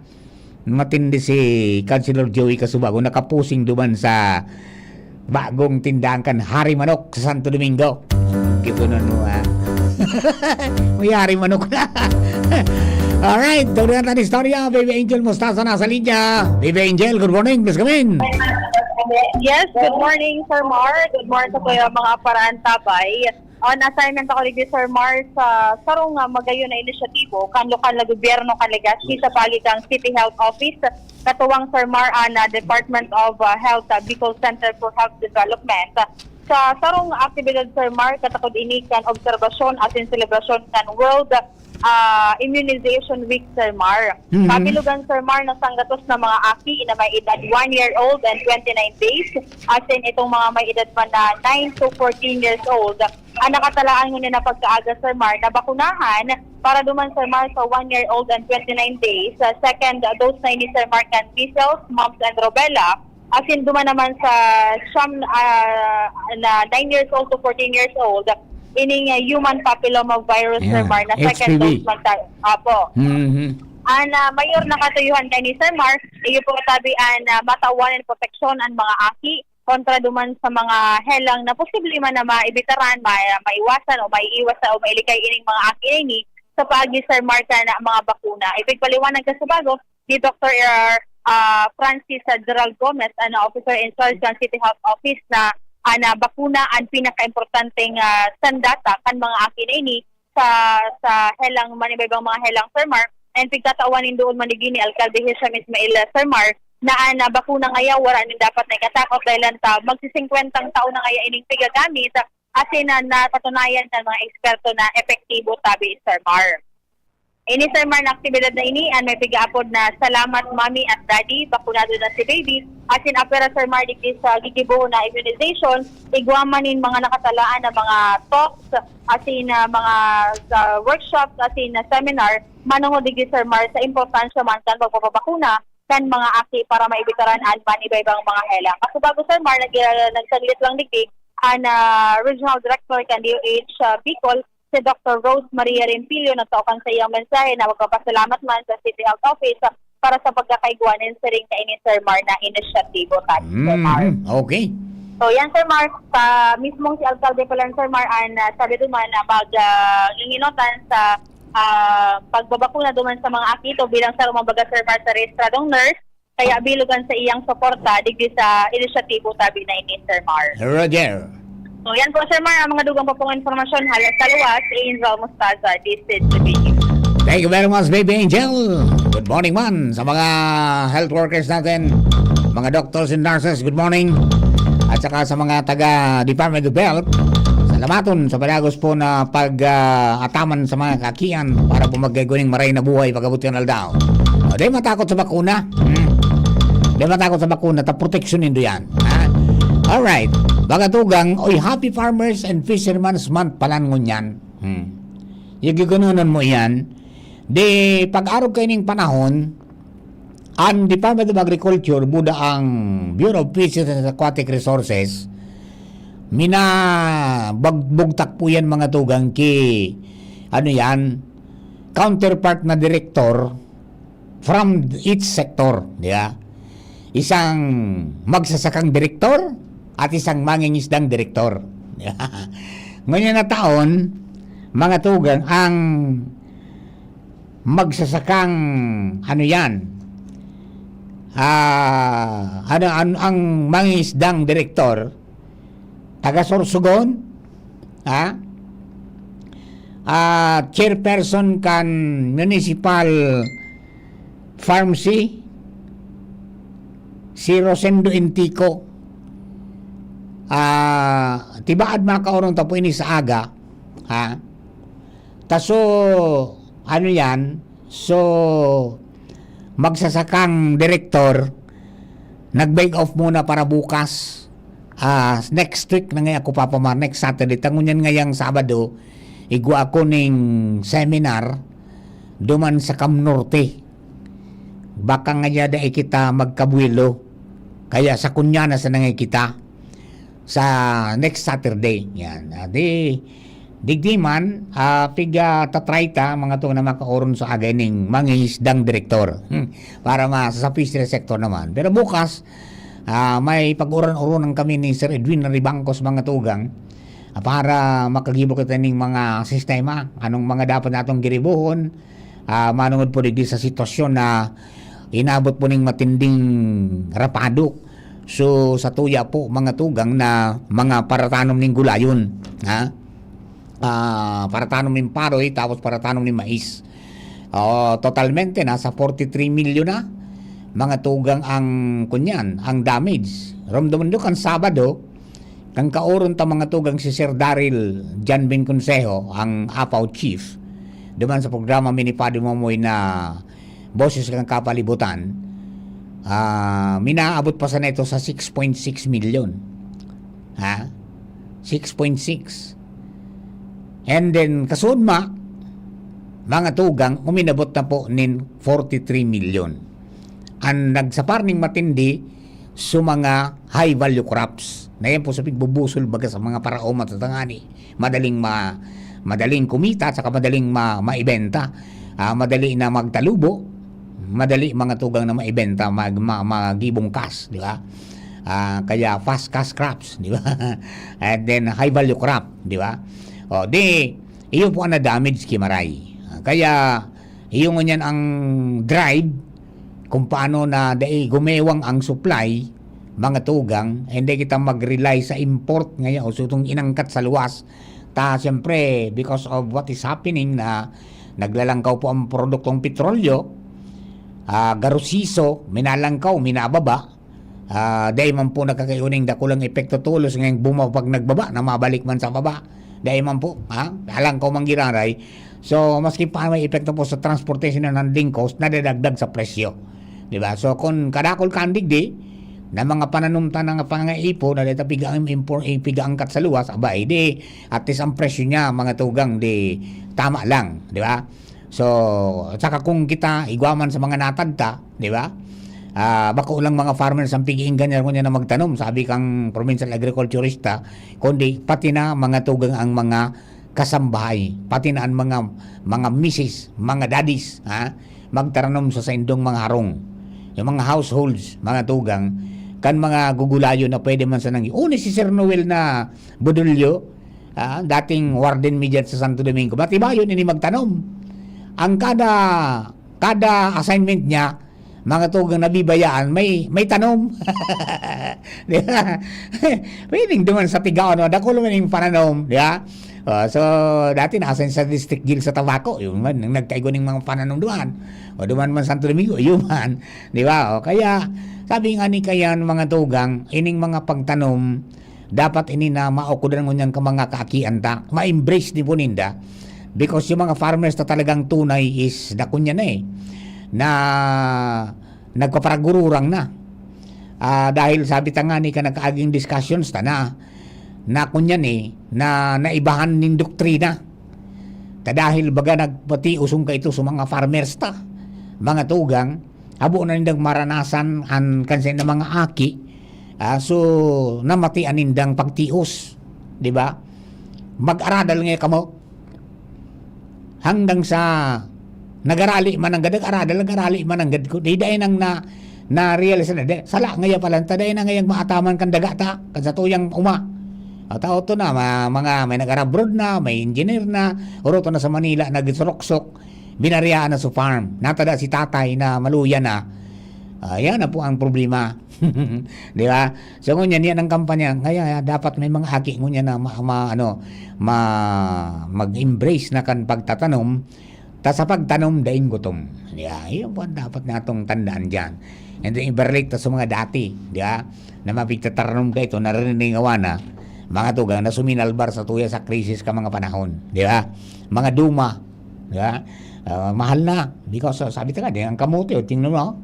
Matindi si Councilor Joey Casubago, nakapusing duman sa bagong tindahan kan Hari Manok sa Santo Domingo. Gipunon mo, ah. May Hari Manok na. Alright, tuloy ang ating istorya. Baby Angel Mostaza nasa linya. Baby Angel, good morning. Please come in. Yes, good morning, Sir Mar. Good morning sa kuya mga paraantabay. On assignment ako digdi, Sir Mar, sa sarong, ah, magayon na inisyatibo kan lokal na gobyerno kan Legazpi sa paagi kan City Health Office, katuwang, Sir Mar, an, ah, Department of, ah, Health, ah, Bicol Center for Health Development. Sa sarong aktibidad, Sir Mar, katakod ini kan obserbasyon asin selebrasyon kan World, ah, Immunization Week, Sir Mar. Mhm. Kabilugan, Sir Mar, na sanggatos na mga aki na may edad one year old and twenty-nine days, asin itong mga may edad man na nine to fourteen years old, ang nakatalaan ngunyan na pagkaaga, Sir Mar, na bakunahan para duman, Sir Mar, sa one year old and twenty-nine days. Sa second dose na ini, Sir Mar, kan measles, mumps, and rubella. Asin duman naman sa siyam, ah, na nine years old to fourteen years old, ining, ah, human papilloma virus, Sir Ayan, Mar, na second H P V. Dose man ta-, apo. Mhm. An, ah, mayor na katuyuhan kani, Sir Mar, iyo po katabi an, ah, matawan nin proteksyon an mga aki kontra duman sa mga helang na posible man na maibitaran, ma-, maiwasan o maiiwas o mailikay ining mga aki na ini sa paagi, Sir Mar, kan mga bakuna. Ipigpaliwanag kan Subago ni Doktor, ah, Francis, ah, Gerald Gomez, an Officer in Charge kan City Health Office, na an, ah, bakuna an pinakaimportanteng, ah, sandata kan mga aki na ini sa, sa helang, man iba-ibang mga helang, Sir Mar. And pigtatawan nin duon man digdi ni Alkalde Hisham Ismail, ah, Sir Mar, na an, ah, bakuna ngaya wara nin dapat na ikatakot dahil an ta magsisingkwentang taon na ngaya ining pigagamit, asin na napatunayan kan mga eksperto na epektibo tabi, Sir Mar. Ini, Sir Mar, na aktibidad na ini, an may pigaapod na Salamat Mami at Daddy, Bakunado na si Baby, asin apwera, Sir Mar, digdi sa gigibohon na immunization, igwa man nin mga nakatalaan na mga talks, asin na mga, sa workshops, asin na seminar, manongod digdi, Sir Mar, sa importansya man kan pagpapabakuna kan mga aki para maibitaran an man iba-ibang mga helang. Kasubago, Sir Mar, nag-, nagsaglit lang digdi an, ah, Regional Director kan D O H, ah, Bicol, si Doktor Rose Maria Rempilio, nagtao kan sa iyang mensahe na magpapasalamat man sa City Health Office para sa pagkakaigwa nin siring kaini, Sir Mar, na inisyatibo ta, Sir Mar. Mhm. Okay. So, yan, Sir Mar, sa mismong si Alkalde pa lang, Sir Mar, an, ah, sabi duman na mag, ah, nginginotan sa, ah, pagbabakuna duman sa mga aki ito bilang sa, kumbaga, Sir Mar, sa rehistradong nurse, kaya bilugan sa iyang suporta digdi sa inisyatibo tabi na ini, Sir Mar. Roger. So, yan po, Sir Mar, ang mga dugang pa pong informasyon. Halas sa luwas, Angel Mostaza, this is the video. Thank you very much, Baby Angel. Good morning man sa mga health workers natin, mga doctors and nurses, good morning. At saka sa mga taga Department of Health, salamaton sa padagos po na pag, ah, ataman sa mga kakian para po magkaiguning maray na buhay pag-abot kan aldaw. O, di matakot sa bakuna. Hmm. Di matakot sa bakuna, ta proteksyon nindo yan. Ha? Alright. Baga tugang, oy, Happy Farmers and Fishermen's Month pala ngunyan. Hmm. Yung gigunonon mo yan, di pag-arog kayo ning panahon, ang Department of Agriculture, buda ang Bureau of Fisheries and Aquatic Resources, mina bag-, bugtak po yan, mga tugang, ki, ano yan, counterpart na direktor from each sector, di ba? Isang magsasakang direktor at isang mangingisdang direktor. Ngunyan na taon, mga tugang, ang magsasakang, ano yan, ah, ano, an-, ang mangingisdang direktor, taga Sorsogon, ha? Ah, chairperson kan municipal pharmacy, si Rosendo Entico. Ah, tibaad makaorong ta po ini sa aga, ha? Ta so, ano yan? So, magsasakang direktor, nag-beg off muna para bukas. Ah, next week na nga ako, Papa Mar, next Saturday. Ta ngunyan ngayang Sabado, igwa ako ning seminar duman sa Cam Norte. Baka nga dai kita magkabuelo. Kaya sa kunya na sana nga kita sa next Saturday. Yan. Ah, di, digdi man, ah, piga tatrayta, mga to na makaoron sa agay ning mangingisdang direktor. Hmm. Para ma-, sa fishery sector naman. Pero bukas, ah, may pag-uran-urunan kami ni Sir Edwin Ribangcos, mga tugang, ah, para makagibo kita ning mga sistema, anong mga dapat natong giribohon, ah, manungod po digdi sa sitwasyon na inabot po ning matinding rapadok. So, sa tuya po, mga tugang na mga paratanom ning gulayon, ha? Ah, paratanom ning paroy, tapos paratanom ning mais. Oh, totalmente, nasa forty-three milyon na, mga tugang, ang, kunyan, ang damage. Romdomon do kan Sabado, kan kaoron ta, mga tugang, si Sir Daryl John Ben Consejo, ang APAO chief, duman sa programa mi ni Padre Momoy na Boses kan Kapalibutan, ah, minaabot pa sana ito sa six point six milyon. Ha? Six point six. And then, kasunod ma, mga tugang, uminabot na po nin forty-three milyon. Ang nagsapar ning matindi, sa mga high value crops. Na yan po sa pigbubusol baga sa mga paraoma sa tangani. Madaling ma-, madaling kumita, saka madaling ma-, maibenta. Ah, madali na magtalubo, madali, mga tugang, na maibenta, mag-, ma-, magibong cash, di ba? Ah, kaya fast cash crops, di ba? And then high value crop, di ba? O, di, iyo po ang na-damage ki Maray. Ah, kaya, iyo ngunyan ang drive kung paano na dai gumewang ang supply, mga tugang, hindi kita mag-rely sa import ngaya o sutong inangkat sa luwas. Ta, siyempre, because of what is happening na naglalangkaw po ang produktong petrolyo, ah, garusiso, minalangkaw, minababa, ah, dai man po nakakaiuning dakulang epekto tolos ngayong bumaba pag nagbaba na mabalik man sa baba. Dai man po, ha? Alang ko manggiraray. So, maski pa may epekto po sa transportation and handling cost, nadadagdag sa presyo. Di ba? So, kung kadakol ka ang digdi, na mga pananumtan na nga pangaipo na dito piga ang impor-, eh, piga angkat sa luwas, aba, eh, di, at least ang presyo niya, mga tugang, di, tama lang, di ba? So, at saka kung kita, igwa man sa mga natagta, di ba? Ah, bako lang mga farmers ang pig-iinggan niya, ngunyan na magtanom, sabi kang provincial agriculturista, kundi pati na mga tugang ang mga kasambahay, pati na ang mga, mga misis, mga daddies, ha? Magtaranom sa saindong mga harong. Yung mga households, mga tugang, kan mga gugulayon na pwede man sanang, o ni si Sir Noel na Budulyo, ah, dating warden mi dyan sa Santo Domingo, matibayon ini magtanom. Ang kada, kada assignment niya, mga tugang nabibayaan, may, may tanom. Di ba? Pwedeng duman sa Tigaon, no? Dakul man yung pananom, di ba? Oh, so, dati nasa sa District Jail sa Tabaco, yung man, nang nagkaigo ng mga pananom duman. O duman man Santo Domingo, yun man. Di ba? O, kaya, sabi nga ni Kayan, mga tugang, ining mga pagtanom, dapat ini na maukodan ngunyan ka mga kaakian ta, ma-embrace din po ninda. Because yung mga farmers na talagang tunay is dakun yan eh, na nagpaparagururang na. Ah, dahil sabi ta nga ni ka nagkaaging discussions ta na, na kunyan eh, na naibahan ning doktrina. Ta dahil baga nagpatiusong ka ito sa mga farmers ta, mga tugang, abo na nindang maranasan an kansin na mga aki, ah, so namati an nindang pagtios, di ba? Mag-aradal nga kamo hanggang sa nagarali man ang gadag aradal, nagarali man ang gad ko. Di dai nang na, na-realize na, di, sala ngaya pala, ta dai na ngayang maataman kan daga ta, kan sa tuyang uma. At auto na, ma-, mga may nag-abroad na, may engineer na, oroto na sa Manila, nagsuruksok, binariaan na sa farm. Natada si tatay na maluya na. Ah, yan na po ang problema. Di ba? So, ngunyan, yan ang kampanya. Kaya dapat may mga aki ngunyan na ma-, ma-, ano, ma-, mag-embrace na kan pagtatanom, ta sa pagtanom, daing gutom. Di ba? Yun po ang dapat natong tandaan dyan. And then, ibalik ta sa mga dati, di ba? Na mapigtataranom ka ito, naririningawan na, mga tugang na suminalbar sa tuya sa krisis ka mga panahon, di ba? Mga duma, di ba? Ah, mahal na. Because, uh, sabi ta nga, di, ang kamote, o, tingnan mo, oh.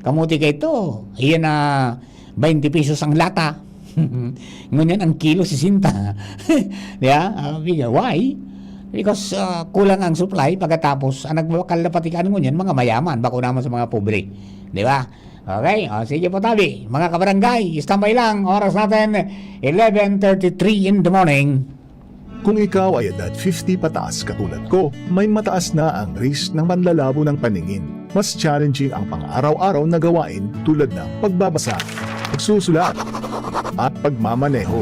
Kamote ka ito, iyan na twenty pesos ang lata. Ngunyan, ang kilo, sesenta. Di ba? Ah, bigla, why? Because, ah, kulang ang supply, pagkatapos, ang nagbabakal na patikaan ngunyan, mga mayaman, bako naman sa mga pobre. Di ba? Okay, o, sige po, tabi. Mga kabarangay, standby lang. Oras natin, eleven thirty-three in the morning. Kung ikaw ay edad fifty pataas katulad ko, may mataas na ang risk ng panlalabo ng paningin. Mas challenging ang pang-araw-araw na gawain tulad ng pagbabasa, pagsusulat, at pagmamaneho.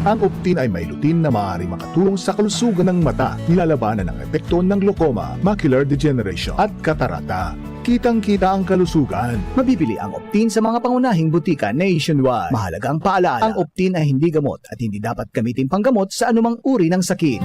Ang Optin ay may lutein na maaaring makatulong sa kalusugan ng mata, nilalabanan ang epekto ng glaucoma, macular degeneration, at katarata. Kitang-kita ang kalusugan. Mabibili ang Optin sa mga pangunahing butika nationwide. Mahalagang paalaala, ang Optin ay hindi gamot at hindi dapat gamitin panggamot sa anumang uri ng sakit.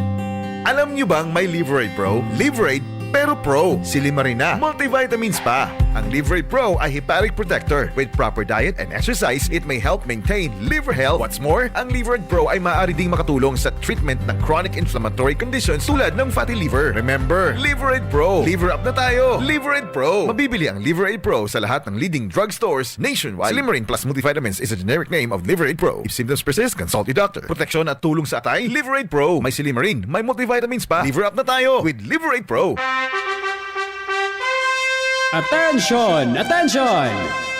Alam nyo bang may Liverade Pro? Liverade, pero Pro. Silimarin na. Multivitamins pa. Ang Liverade Pro ay hepatic protector. With proper diet and exercise, it may help maintain liver health. What's more, ang Liverade Pro ay maaari ding makatulong sa treatment ng chronic inflammatory conditions tulad ng fatty liver. Remember, Liverade Pro. Liver up na tayo. Liverade Pro. Mabibili ang Liverade Pro sa lahat ng leading drugstores nationwide. Silimarin Plus Multivitamins is a generic name of Liverade Pro. If symptoms persist, consult your doctor. Proteksyon at tulong sa atay, Liverade Pro. May silimarin, may multivitamins pa. Liver up na tayo with Liverade Pro. Attention! Attention!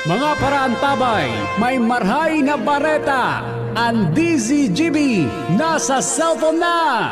Mga paraantabay, may marhay na bareta! Ang D Z G B nasa cellphone na!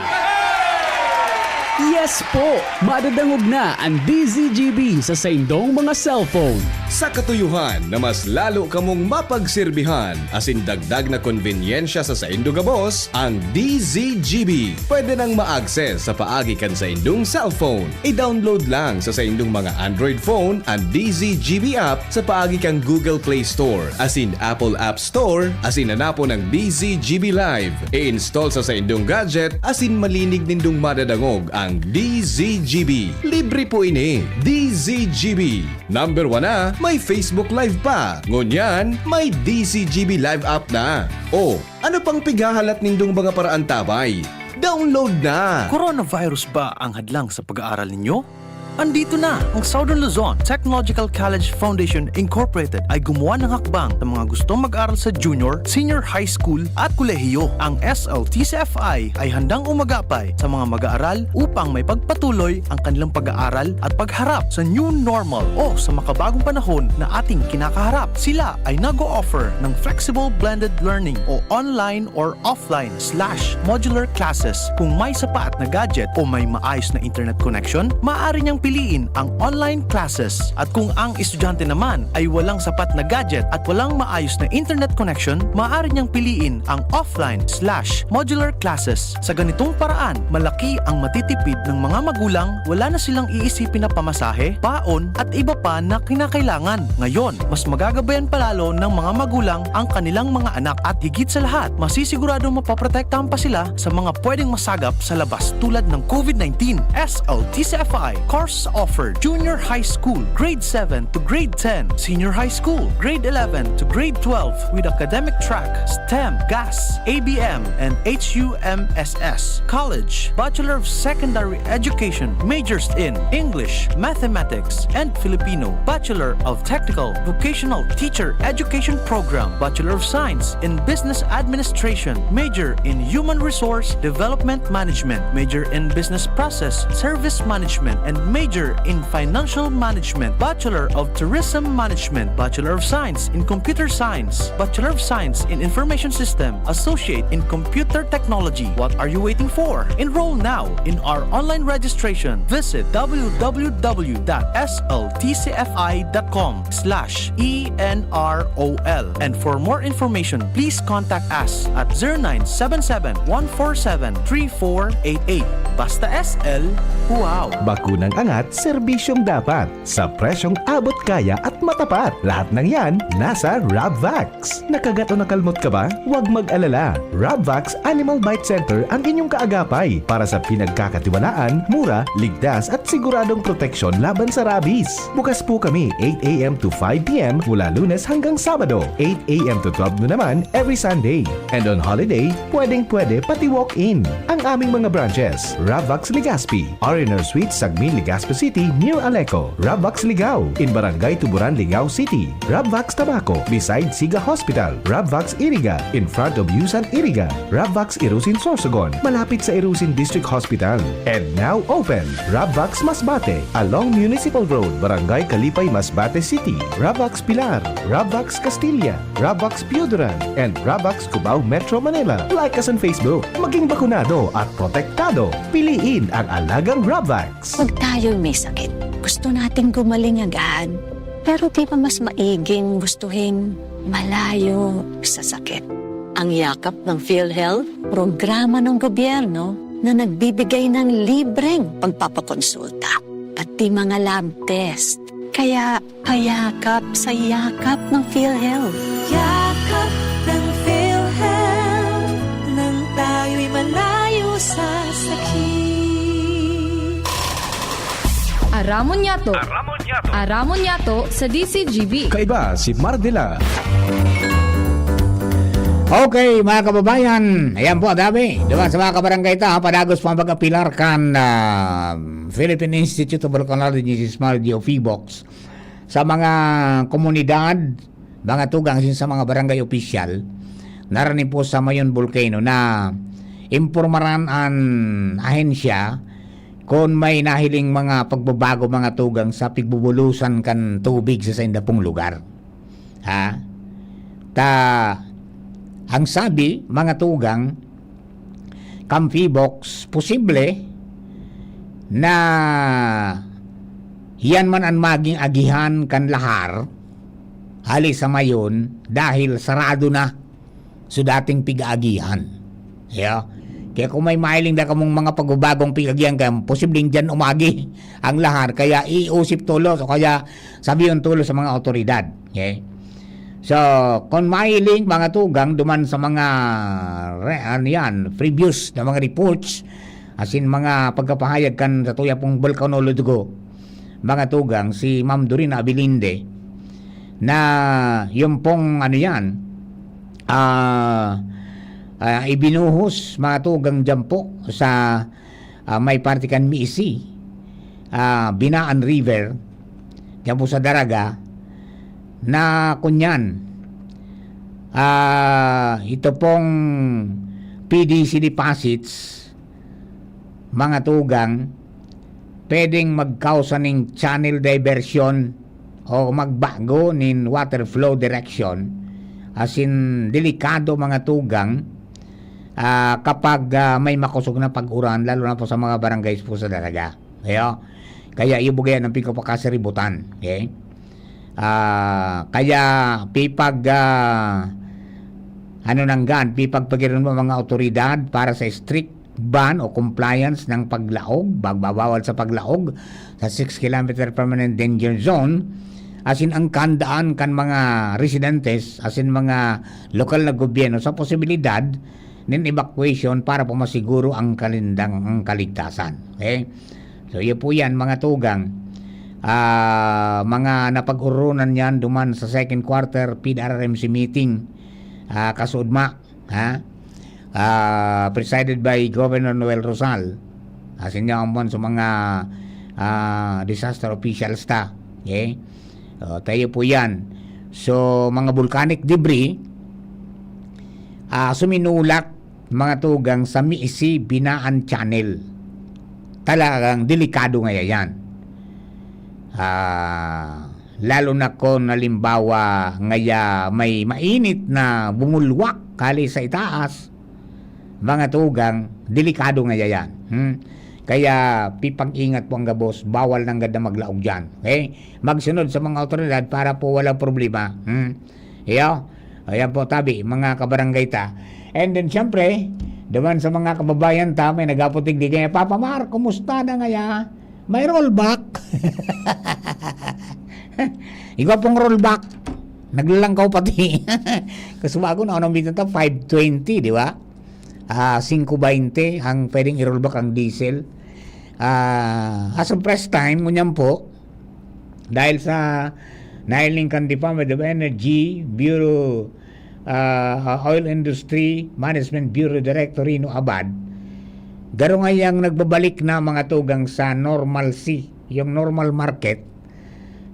Yes po! Madadangog na ang D Z G B sa saindong mga cellphone. Sa katuyuhan na mas lalo kamong mapagserbihan asin dagdag na konbenyensya sa saindo gabos, ang D Z G B pwede nang ma-access sa paagi kan saindong cellphone. I-download lang sa saindong mga Android phone an D Z G B app sa paagi kan Google Play Store asin Apple App Store asin hanapon ang D Z G B Live. I-install sa saindong gadget asin malinig nindong madadangog ang D Z G B. Libre po ini. D Z G B. Number one na, may Facebook Live pa. Ngunyan, may D Z G B Live app na. O, ano pang pighahalat nindong mga paraantabay? Download na! Coronavirus ba ang hadlang sa pag-aaral ninyo? Andito na! Ang Southern Luzon Technological College Foundation Incorporated ay gumawa ng hakbang sa mga gustong mag-aral sa junior, senior high school at kolehiyo. Ang S L T C F I ay handang umagapay sa mga mag-aaral upang may pagpatuloy ang kanilang pag-aaral at pagharap sa new normal o sa makabagong panahon na ating kinakaharap. Sila ay nag-o-offer ng flexible blended learning o online or offline slash modular classes. Kung may sapat na gadget o may maayos na internet connection, maaari niyang piliin ang online classes. At kung ang estudyante naman ay walang sapat na gadget at walang maayos na internet connection, maaari niyang piliin ang offline slash modular classes. Sa ganitong paraan, malaki ang matitipid ng mga magulang, wala na silang iisipin na pamasahe, baon, at iba pa na kinakailangan. Ngayon, mas magagabayan palalo ng mga magulang ang kanilang mga anak at higit sa lahat, masisiguradong mapoprotektahan pa sila sa mga pwedeng masagap sa labas tulad ng COVID nineteen. S L T C F I course offered: Junior High School, Grade seven to Grade ten, Senior High School, Grade eleven to Grade twelve with academic track STEM, GAS, A B M, and H U M S S. College, Bachelor of Secondary Education, majors in English, Mathematics, and Filipino. Bachelor of Technical Vocational Teacher Education Program, Bachelor of Science in Business Administration, major in Human Resource Development Management, major in Business Process Service Management, and major Major in Financial Management, Bachelor of Tourism Management, Bachelor of Science in Computer Science, Bachelor of Science in Information System, Associate in Computer Technology. What are you waiting for? Enroll now in our online registration. Visit w w w dot s l t c f i dot com slash e n r o l. And for more information, please contact us at zero nine seven seven, one four seven, three four eight eight. Basta S L, wow! Bakunang angat, serbisyong dapat. Sa presyong abot kaya at matapat. Lahat ng yan, nasa Rabvax. Nakagat o nakalmot ka ba? Huwag mag-alala. Rabvax Animal Bite Center ang inyong kaagapay para sa pinagkakatiwalaan, mura, ligtas at siguradong proteksyon laban sa rabies. Bukas po kami eight a m to five p m mula Lunes hanggang Sabado, eight a m to twelve noon naman every Sunday. And on holiday, pwedeng-pwede pati walk-in. Ang aming mga branches, Rabvax Legazpi, R and R Suite, Sagmin, Legazpi City, near Aleco. Rabvax Ligao, in Barangay Tuburan, Ligao City. Rabvax Tabaco, beside Siga Hospital. Rabvax Iriga, in front of Yusan Iriga. Rabvax Irusin Sorsogon, malapit sa Irusin District Hospital. And now open, Rabvax Masbate, along Municipal Road, Barangay Kalipay, Masbate City. Rabvax Pilar, Rabvax Castilla, Rabvax Pioduran, and Rabvax Cubao, Metro Manila. Like us on Facebook. Maging bakunado at protektado. Piliin ang alagang Rabvax. Pag tayo'y may sakit, gusto nating gumaling agad. Pero di ba mas maiging gustuhin malayo sa sakit? Ang yakap ng PhilHealth, programa ng gobyerno na nagbibigay ng libreng pagpapakonsulta, pati mga lab test. Kaya payakap sa yakap ng PhilHealth. Yakap ng PhilHealth, nang tayo'y malayo sa sakit. Aramon niyato. Aramon niyato. Aramon niyato sa D C G B. Kaiba si Mardila. Okay, mga kababayan, ayan po, dabi. Diba, sa mga kabarangay ta, ha, padagos po ang pag-apilar kan, ah, Philippine Institute of Volcanology, Seismology o PHIVOLCS. Sa mga komunidad, mga tugang, asin sa mga barangay opisyal, narani po sa Mayon Volcano na impormaran an ahensya kun may nahiling mga pagbabago, mga tugang, sa pigbubulusan kan tubig sa sainda pong lugar. Ha? Ta, ang sabi, mga tugang, kan PHIVOLCS, posible na yan man an maging agihan kan lahar, hali sa Mayon, dahil sarado na so dating pig-aagihan. Yeah. Kaya kung may mahiling da kamong mga pagbabagong pig-agihan, kaya posibleng dyan umagi ang lahar, kaya iusip tulos o kaya sabihon tulos sa mga awtoridad. Okay? So, kung mahiling mga tugang duman sa mga re-, ano yan, previous na mga reports, asin mga pagkapahayag kan sa tuya pong volcanologo, mga tugang, si Ma'am Dorina Abilinde, na yung pong ano yan, ah, ah, ibinuhos, mga tugang, dyan po sa, ah, may parte kan Miisi, ah, Binaan River, dyan po sa Daraga, na kunyan, ah, ito pong P D C deposits, mga tugang, pwedeng magkausa ning channel diversion o magbago nin water flow direction, asin delikado, mga tugang, ah, kapag, ah, may makosog na pag-uran, lalo na po sa mga barangays po sa Daraga. Ayo? Kaya iyo bugayan ang pigpapakasiributan. Okay? Ah, kaya pipag, ah, ano nanggan, pipagpagiran mo mga awtoridad para sa strict ban o compliance ng paglaog, pagbabawal sa paglaog sa six kilometer permanent danger zone, asin ang kahandaan kan mga residentes, asin mga lokal na gobyerno sa posibilidad nin evacuation para po masiguro ang kalindang, ang kaligtasan. Okay? So, iyo po yan, mga tugang. Ah, mga napag-ororonan yan duman sa second quarter P D R R M C meeting, ah, kasuodma, ha? Ah, presided by Governor Noel Rosal. Asin niya ang sa mga, ah, disaster officials ta. Okay? O, tayo po yan. So, mga volcanic debris, ah, suminulak, mga tugang, sa Miisi Binaan Channel. Talagang delikado ngaya yan. Ah, lalo na kung halimbawa ngaya may mainit na bumulwak hali sa itaas, mga tugang, delikado ngaya yan. Hmm? Kaya pipag-ingat po ang gabos, bawal nanggad na maglaog dyan. Okay? Magsunod sa mga otoridad para po walang problema. Hmm? Iyo? Ayan po, tabi, mga kabarangay ta. And then, syempre, duman sa mga kababayan ta, may nagaputig di kaya, "Papa Mar, kumusta na ngaya? May rollback?" Igwa pong rollback. Naglulangkaw pati. Kasi bago na, anong bita ta? Five twenty, di ba? Ah, singko baynte ang pwedeng i-rollback ang diesel. Ah, as of press time, ngunyan po, dahil sa nahiling kan Department of Energy, Bureau, ah, Oil Industry Management Bureau Director Rino Abad, garo ngayang nagbabalik na mga tugang sa normalcy, yung normal market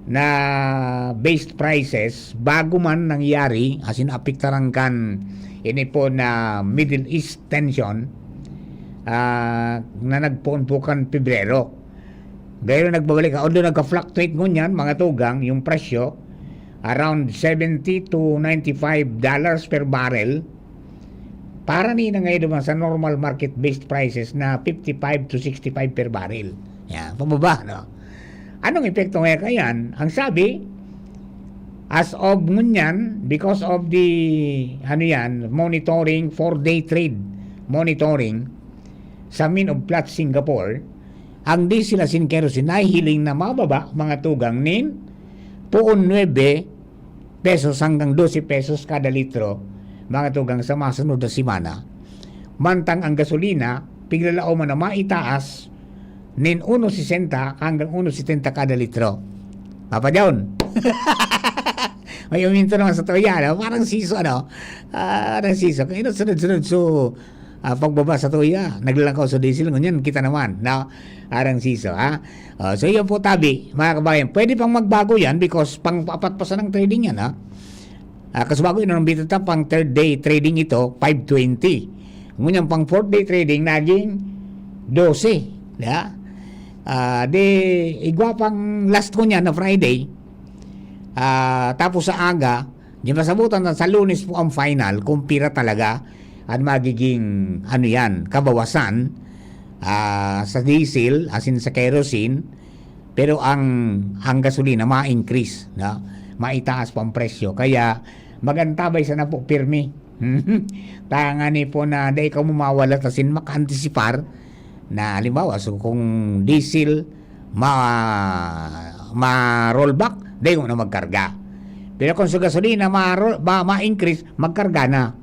na based prices bago man nangyari, asin apektaran kan ini po na Middle East tension, ah, na nagpoon po kan Pebrero. Gayon nagbabalik, although nagka-fluctuate ngunyan, mga tugang, yung presyo, around seventy to ninety-five dollars per barrel. Para ni na ngayon naman sa normal market-based prices na fifty-five to sixty-five per barrel. Yan, pababa, no? Anong epekto ngayon kayan? Ang sabi, as of ngunyan, because of the, ano yan, monitoring, four-day trade monitoring sa Min of Platts Singapore, ang diesel asin kerosene nahihiling na mababa, mga tugang, nin poon nuebe pesos hanggang dose pesos kada litro, mga tugang, sa masunod na semana. Mantang ang gasolina, piglalaoman na maitaas nin uno sesenta hanggang uno setenta kada litro. Papa John. May uminto naman sa tuya, no? Parang siso, ano? Ah, parang siso. Kaya sunod-sunod, so, ah, pagbaba sa tuya, naglangkaw sa diesel, ngunyan, kita naman, no? Parang siso, ha? Ah, so, yun po, tabi, mga kabayan. Pwede pang magbago yan because pang-apat pa sanang trading yan, ha? Ah, kasubago, inanong bita ta, pang third day trading ito, five twenty. Ngunyan, pang fourth day trading, naging dose, di ba? Ah, di, igwa pang last ko niya na Friday, ah, tapos sa aga, di masabutan na sa Lunes po ang final kung pira talaga ang magiging, ano yan, kabawasan, ah, sa diesel, asin sa kerosene, pero ang, ang gasolina ma-increase, no? Maitaas pa ang presyo. Kaya magantabay sana po pirmi. Tangani po na dai ka mawawala asin makaantisipar na, halimbawa, so kung diesel, ma-, ma-rollback, dai mo na magkarga. Pero kung sa gasolina, ma-, ma-increase, magkarga na.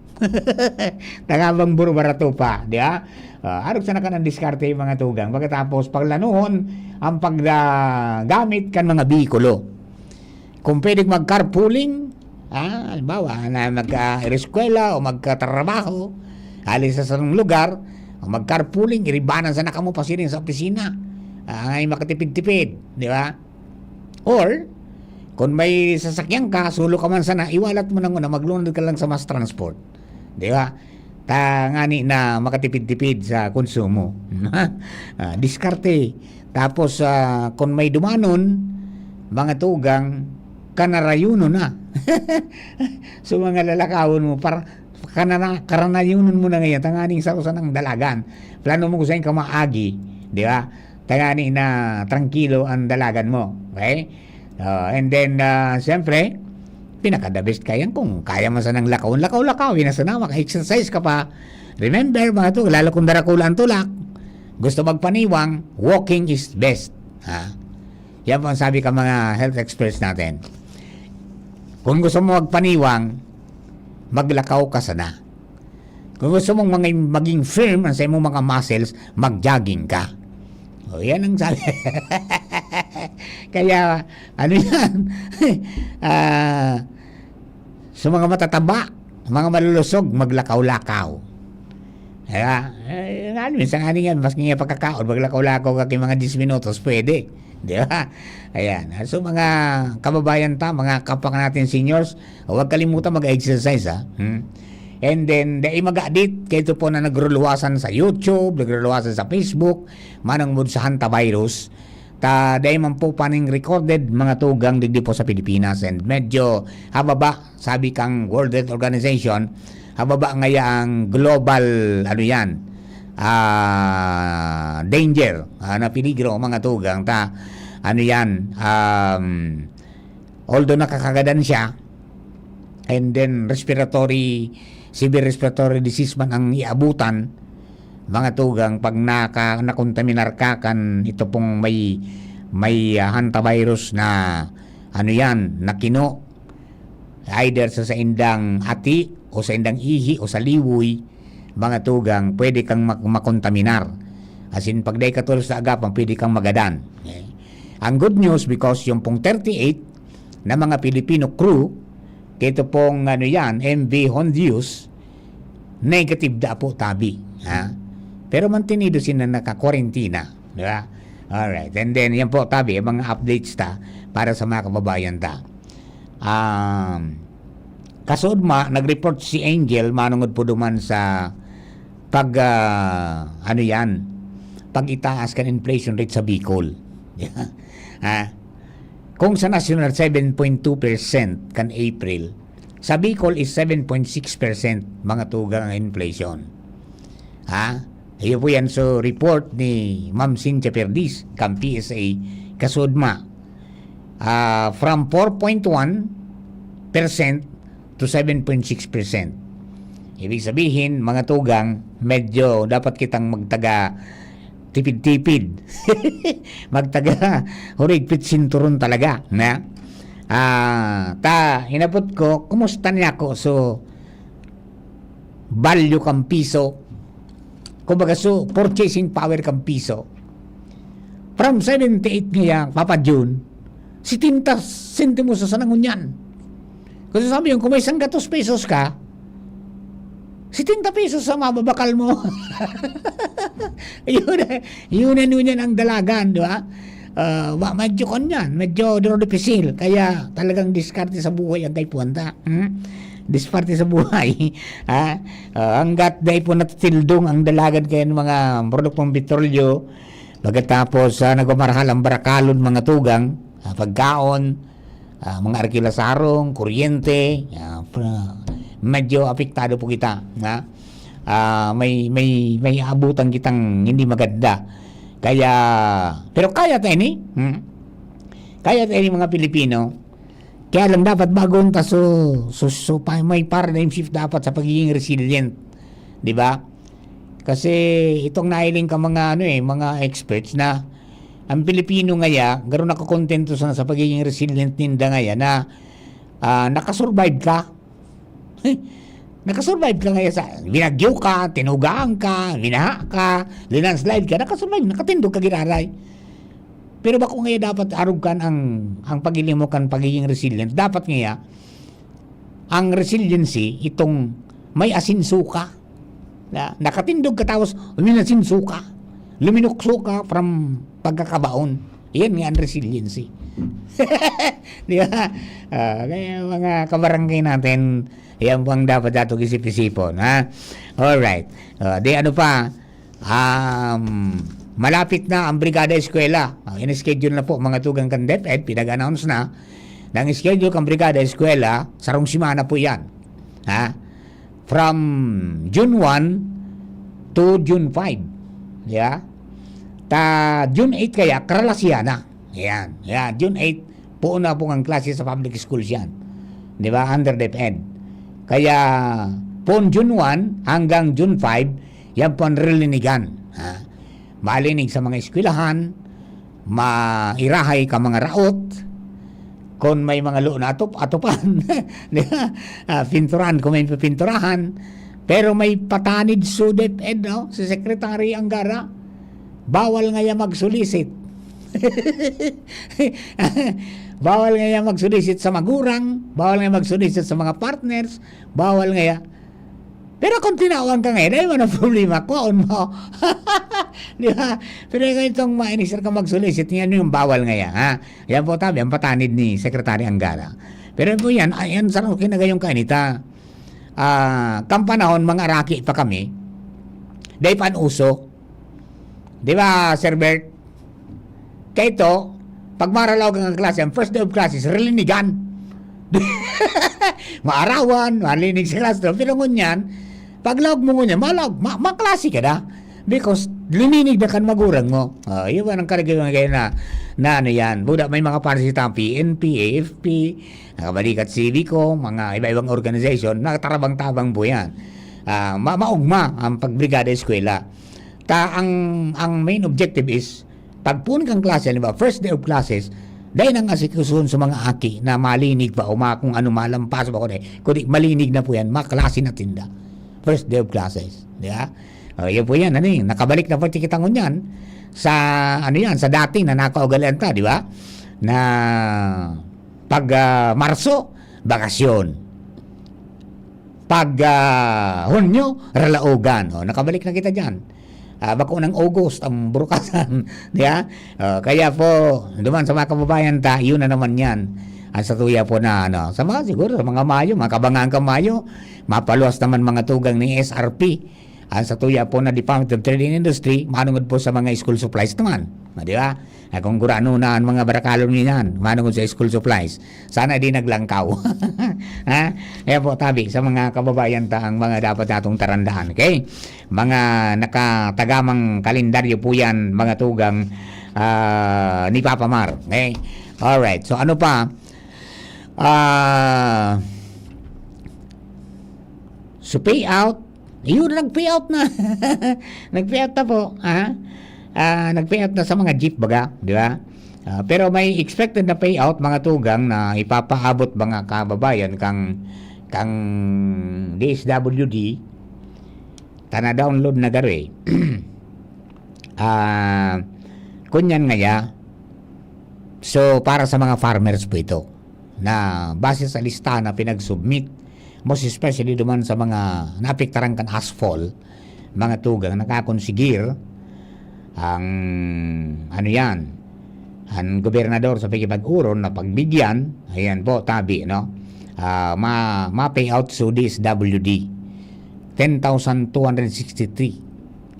Tangabang buro barato pa, di ba? Ah, arog sana kan ang diskarte, mga tugang. Pagkatapos, paglanuhon ang paggamit kan mga bihikulo. Kung pwede mag-carpooling, ah, halimbawa, na mag, ah, eskwela o magkatrabaho, hali sa sarong lugar, o mag-carpooling, iribanan sana kamo pasiring sa opisina. Ah, ay makatipid-tipid, di ba? Or, kung may sasakyan ka, solo ka man sana, iwalat mo na muna, maglunod ka lang sa mass transport. Di ba? Tangani na makatipid-tipid sa konsumo. Ah, diskarte. Tapos, ah, kung may dumanon, mga tugang, kanarayonon na. So, mga lalakawon mo, para, kanara-, karanayonon mo na ngayon, tanganing sa usan ang dalagan. Plano mo kung saan ka maagi, di ba? Tangani na trangkilo ang dalagan mo. Okay? Ah, and then, ah, siyempre, pinaka-the best kayan kung kaya man sanang lakawon, lakaw-lakaw, yun na sana, maka-exercise ka pa. Remember, mga to, lalo kung darakula ang tulak, gusto magpaniwang, walking is best. Ha? Yan po ang sabi ka mga health experts natin. Kung gusto mo magpaniwang, maglakaw ka sana. Kung gusto mong mga, maging firm ang sa imong mga muscles, mag-jogging ka. O, yan ang sabi. Kaya, ano yan? Ah, sa mga matataba, mga malulusog, maglakaw-lakaw. Kaya, eh, ano, minsan nga yan, mas nga pagkakaon, maglakaw-lakaw ka kay mga diyes minutos, pwede. Di ba? Ayan. So, mga kababayan ta, mga kapwa natin seniors, huwag kalimutan mag-exercise, ha? Hmm? And then, dai magadit, kaito po na nagruluwasan sa YouTube, nagruluwasan sa Facebook, manang mud sa hantavirus. Ta dai man po pa ning recorded mga tugang digdi po sa Pilipinas, and medyo hababa, sabi kang World Health Organization, hababa ngaya ang global, ano yan, ah, danger, ah, na peligro, mga tugang, ta, ano yan, um, although nakakagadan siya, and then respiratory, severe respiratory disease man ang iabutan, mga tugang, pag naka-, nakontaminar ka kan ito pong may, may, ah, hantavirus na, ano yan, na kino, either sa saindang ati o saindang ihi o sa liwoy, mga tugang, pwede kang mak-, makontaminar. As in, pag dai ka tulos sa agapan, pwede kang magadan. Okay? Ang good news, because yung pong thirty-eight na mga Filipino crew, kito pong, ano yan, M V Hondius, negative da po tabi. Ha? Pero mantenido sila naka-quarantina. Di ba? Alright. And then, yan po, tabi, ang mga updates ta para sa mga kababayan ta. Um, kasuodma, nag-report si Angel, manungod po duman sa pag, ah, ano yan, pag-itaas kan inflation rate sa Bicol. Ha? Kung sa national, seven point two percent kan April, sa Bicol is seven point six percent, mga tugang, ang inflation. Ha? Iyo po yan. So, report ni Ma'am Cynthia Perdiz, kan P S A, kasuodma. Ah, from four point one percent to seven point six percent. Ibig sabihin, mga tugang, medyo dapat kitang magtaga tipid-tipid. Magtaga hurigpit sinturon talaga, na? Ah, ta, hinapot ko, kumusta niya ako? So, value kan piso. Kumbaga, so, purchasing power kan piso. From seventy-eight ngaya, Papa Jun, setenta sentimos sa sanang ngunyan. Kasi sabi yun, kung may sanggatos pesos ka, setenta pesos sa mababakal mo. Yun, yun na ngunyan ang dalagan, di ba? Ah, wa-, medyo kanyan, medyo duro dipisil. Kaya talagang diskarte sa buhay ang kaipuhan ta. Hmm? Diskarte sa buhay. Ha? Ah, hanggat dai po natitildong ang dalagan kayan mga produktong petrolyo, pagkatapos, ah, nagmamarahal ang barakalon, mga tugang, ah, pagkaon, ah, mga arkila sarong, kuryente, ah, pra-, medyo apektado po kita, ha? Ah, may, may, may aabutan kitang hindi maganda. Kaya, pero kaya ta ini, hmm? Kaya ta ini, mga Pilipino. Kaya lang dapat bagon ta so, so, so, pa-, may paradigm shift dapat sa pagiging resilient, di ba? Kasi itong nahiling ka mga, ano eh, mga experts na ang Pilipino ngaya, garo nakokontento sa, sa pagiging resilient ninda ngaya na, ah, nakasurvive ka. Nakasurvive ka ngaya sa binagyo ka, tinugaan ka, binaha ka, linandslide ka, nakasurvive, nakatindog ka giraray. Pero bako ngaya dapat arog kan ang, ang paghiling mo kan pagiging resilient. Dapat ngaya, ang resiliency, itong may asinso ka, na, nakatindog ka tapos uminasinso ka, luminukso ka from pagkakabaon. Yan nga ang resiliency. Di ba? Ah, kaya mga kabarangay natin, yan po ang dapat natin isip-isipon, ha? Alright. Ah, di ano pa, um, malapit na ang Brigada Eskwela. Ah, in-schedule na po, mga tugang kan DepEd, pinag-announce na, na ang schedule kan Brigada Eskwela, sarong semana po yan. Ha? From June one to June five. Yeah? Ta June eight kaya, karalasihan na. Yan. Yan. June eight, puon na po ang klase sa public schools yan. Di ba? Under DepEd. Kaya, poon June one hanggang June five, yan po ang rilinigan. Ha? Malinig sa mga eskwelahan, mairahay ka mga raot, kung may mga lo na atop-, atopan, di ba? Ah, pinturan kung may pipinturahan. Pero may patanid sa DepEd, no? Si Secretary Angara, bawal ngaya mag-solicit. Bawal ngaya mag-solicit sa magurang, bawal ngaya mag-solicit sa mga partners, bawal ngaya. Pero kung tinawan ka ngayon, ay, wala problema, kuhaon mo. Di ba? Pero kung itong mainisir ka mag-solicit, yan yung bawal ngaya, ha? Yan po, tabi, ang patanid ni Secretary Angara. Pero po yan, ay, yan sa kinagayong kainita. Ah, kan panahon, mga araki pa kami, dai pa an uso. Di ba, Sir Bert? Kaya ito, pag maralaog ang klase, ang first day of classes, rilinigan. Maarawan, malinig sa klase. Pero ngunyan, pag laog mo ngunyan, malaog, ma-, maklase ka na. Because lininig na kan magurang mo. Oh, yun ba ang karagdagan kayo na, na ano yan? Buda may mga pares itang P N P, A F P, nakabalikat si Vico, mga iba-ibang organization, nakatarabang-tabang po yan. Ah, ma-, maugma ang pagbrigada eskwela. Ta ang, ang main objective is, pagpun kang klase, halimbawa, first day of classes, dahil nang asikusuhon sa mga aki na malinig pa o mga kung ano malampas pa kundi, kundi malinig na po yan, maklase na tinda. First day of classes, di ba? O, yun po yan, ano yun, nakabalik na po kita ngunyan sa, ano yan, sa dating na nakaugalian ta, di ba? Na pag ah, Marso, bakasyon. Pag ah, Hunyo, ralaogan. O, nakabalik na kita dyan. Ah, bako ng August, ang burukasan. Di ba? O, kaya po, duman sa mga kababayan ta, yun na naman yan. Ang sa tuya po na, ano, sa mga siguro, sa mga Mayo, mga kabangaan ka Mayo, mapaluwas naman mga tugang ni S R P. Ang sa tuya po na Department of Trade and Industry, manungod po sa mga school supplies naman. Ah, di ba? Ah, kung gurano na ang mga barakalon niyan, manungod sa school supplies. Sana di naglangkaw. Ha? Kaya po, tabi, sa mga kababayan ta, ang mga dapat natong tarandaan. Okay? Mga nakatagamang kalendaryo po yan, mga tugang ah, ni Papa Mar. Okay? Alright. So, ano pa? Ah, so, payout. Yun, nag-payout na. Nag-payout na po. Ha? Ah, nag-payout na sa mga jeep, baga. Di ba? Ah, pero may expected na payout, mga tugang, na ipapaabot mga kababayan kang, kang D S W D. Ta na-download na garo eh. Ah, kunyan ngaya, so, para sa mga farmers po ito, na base sa listahan na pinag-submit, most especially duman sa mga naapektaran kan ashfall, mga tugang, nakakonsigir ang, ano yan, ang gobernador sa pakipag-uron na pagbigyan, ayan po, tabi, no? Ah, ma-, ma-pay out sa D S W D, ten thousand two hundred sixty-three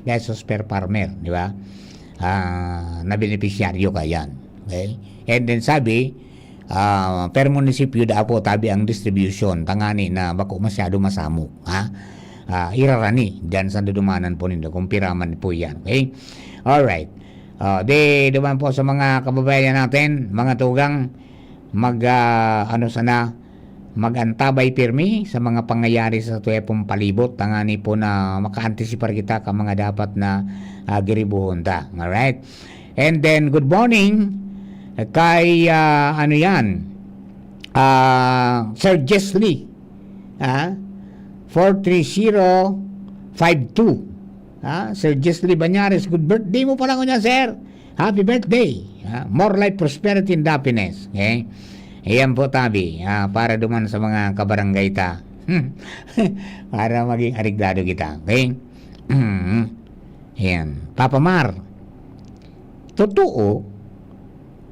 pesos per farmer, di ba? Ah, na benepisyaryo ka yan. Okay? And then sabi, ah, per munisipyo daw po tabi ang distribution, tangani na bako masyado masamok, ha? Ah, irarani diyan sa dudumanan po nindo kung pira man po yan. Okay? Alright. Ah, di duman po sa mga kababayan natin, mga tugang, mag, ah, ano sana, mag-antabay pirmi sa mga pangyayari sa tuya pong palibot, tangani po na makaantisipar kita ka mga dapat na, ah, giribuhon ta. Alright? And then, good morning kay, ah, ano yan, ah, Sir Jesly, ah, four three zero five two. Ah, Sir Jesly Banyares, good birthday mo pala ngunyan, sir. Happy birthday. Ah, more life, prosperity, and happiness. Okay? Ayan po, tabi. Ah, para duman sa mga kabarangay ta. Para maging areglado kita. Okay? Ayan. Papa Mar, totoo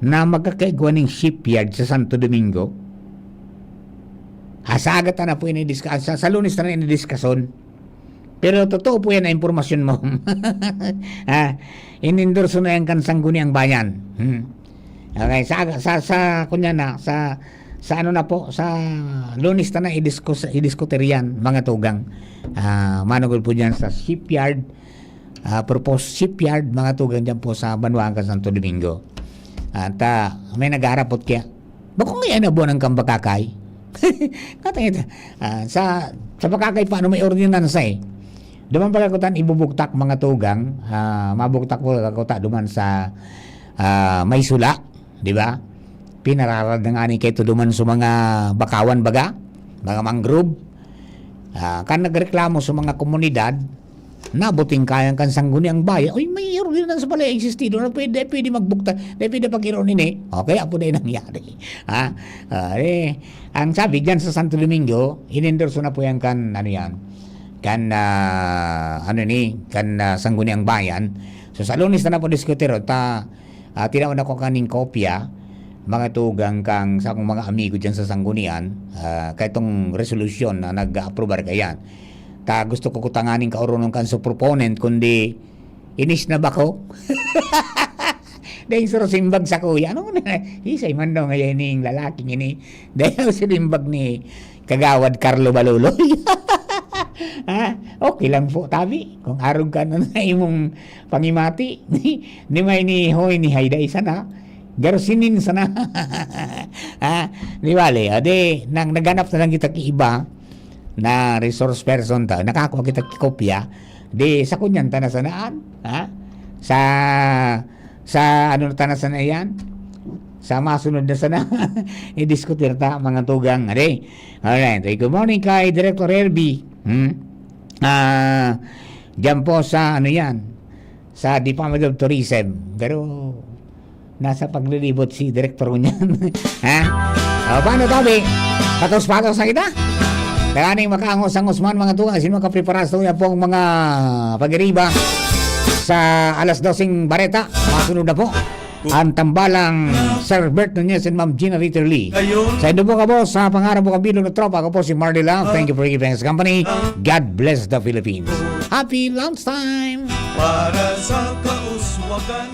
na magkakaigwa ning shipyard sa Santo Domingo? Asa agad na po ini diska-, sa, sa Lunes na ini diskason. Pero totoo po yan na impormasyon mo. Ah, inendorso na yan kan Sangguniang Bayan. Hmm. Okay, sa, sa, sa, kunya na, sa, sa ano na po, sa Lunes na na, i-discuss, i-discuter yan, mga tugang. Ah, manugod po dyan sa shipyard, ah, proposed shipyard, mga tugang dyan po sa Banwaan kan Santo Domingo. At, ah, may naghaharapot kaya, bako ngayon na buwan ang kambakakay. Katang ito, ah, sa, sa bakakay pa, ano, may ordinansa eh. Duman pagkakutan, ibubugtak mga tugang, ah, mabugtak po kakuta duman sa, ah, may sula, di ba? Pinararad na nga ni kayo duman sa mga bakawan baga, mga mangrove. Ah, kan nagreklamo sa mga komunidad, nabuting kayan kan Sangguniang Bayan, "Uy, may ordinansa pala existido na pwede, pwede magbukta, na pwede pag-iron ini." Okay, apo na yung nangyari. Ha? Ah, eh, ang sabi dyan sa Santo Domingo, inendorso na po yan kan, ano yan, kan, ah, ano ni, kan, ah, Sangguniang Bayan. So, sa Lunes na na po diskutir, ta, ah, tinaw na ko kaning kopya, mga tugang kang sa akong mga amigo dyan sa Sanggunian, ah, kaya itong resolusyon na nag-aprobar kayan. Ta gusto ko kutanganing kaurunon kan sa proponent, kundi inis na ba ko? Dahil sa simbag sa kuya, ano na, isay man daw ngayon ning lalaking ini. Dahil sinimbag ni Kagawad Carlo Baluloy. Ha? Okay lang po, tabi. Kung arog ka na na imong pangimati, ni, ni may ni Hoy, ni Hayda, isa na. Garsinin sana. Ha? Di bale, o di, nang naghanap na lang kita ki iba na resource person ta, nakakuha kita ki kopya, di sa kunyan ta na sanaan, ha? Sa, sa ano ta na sana yan? Sa masunod na sana, idiskutir ta, mga tugang. Ade. Alright. Eh, good morning kay Director Herbie. Hmm? Ah, diyan po sa ano yan? Sa Department of Tourism. Pero nasa paglilibot si Director ko niyan. Ha? O, paano, tabi? Patos-patos na kita? Tanganing makaangos-angos man, mga tugang, asin makaprepara sa tuya pong mga pag-iriba sa alas doseng bareta. Masunod na po ang tambalang Sir Bert Nunez and Ma'am Gina Ritter Lee. Sa indo po kabo, sa pangarap po kabilog na tropa, ako po si Marley Love. Thank you for giving us company. God bless the Philippines. Happy lunchtime! Para sa kauswagan.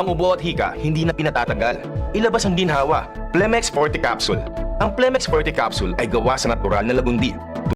Ang ubo at hika hindi na pinatatagal. Ilabas ang ginhawa. Plemex Forte Capsule. Ang Plemex Forte Capsule ay gawa sa natural na lagundi.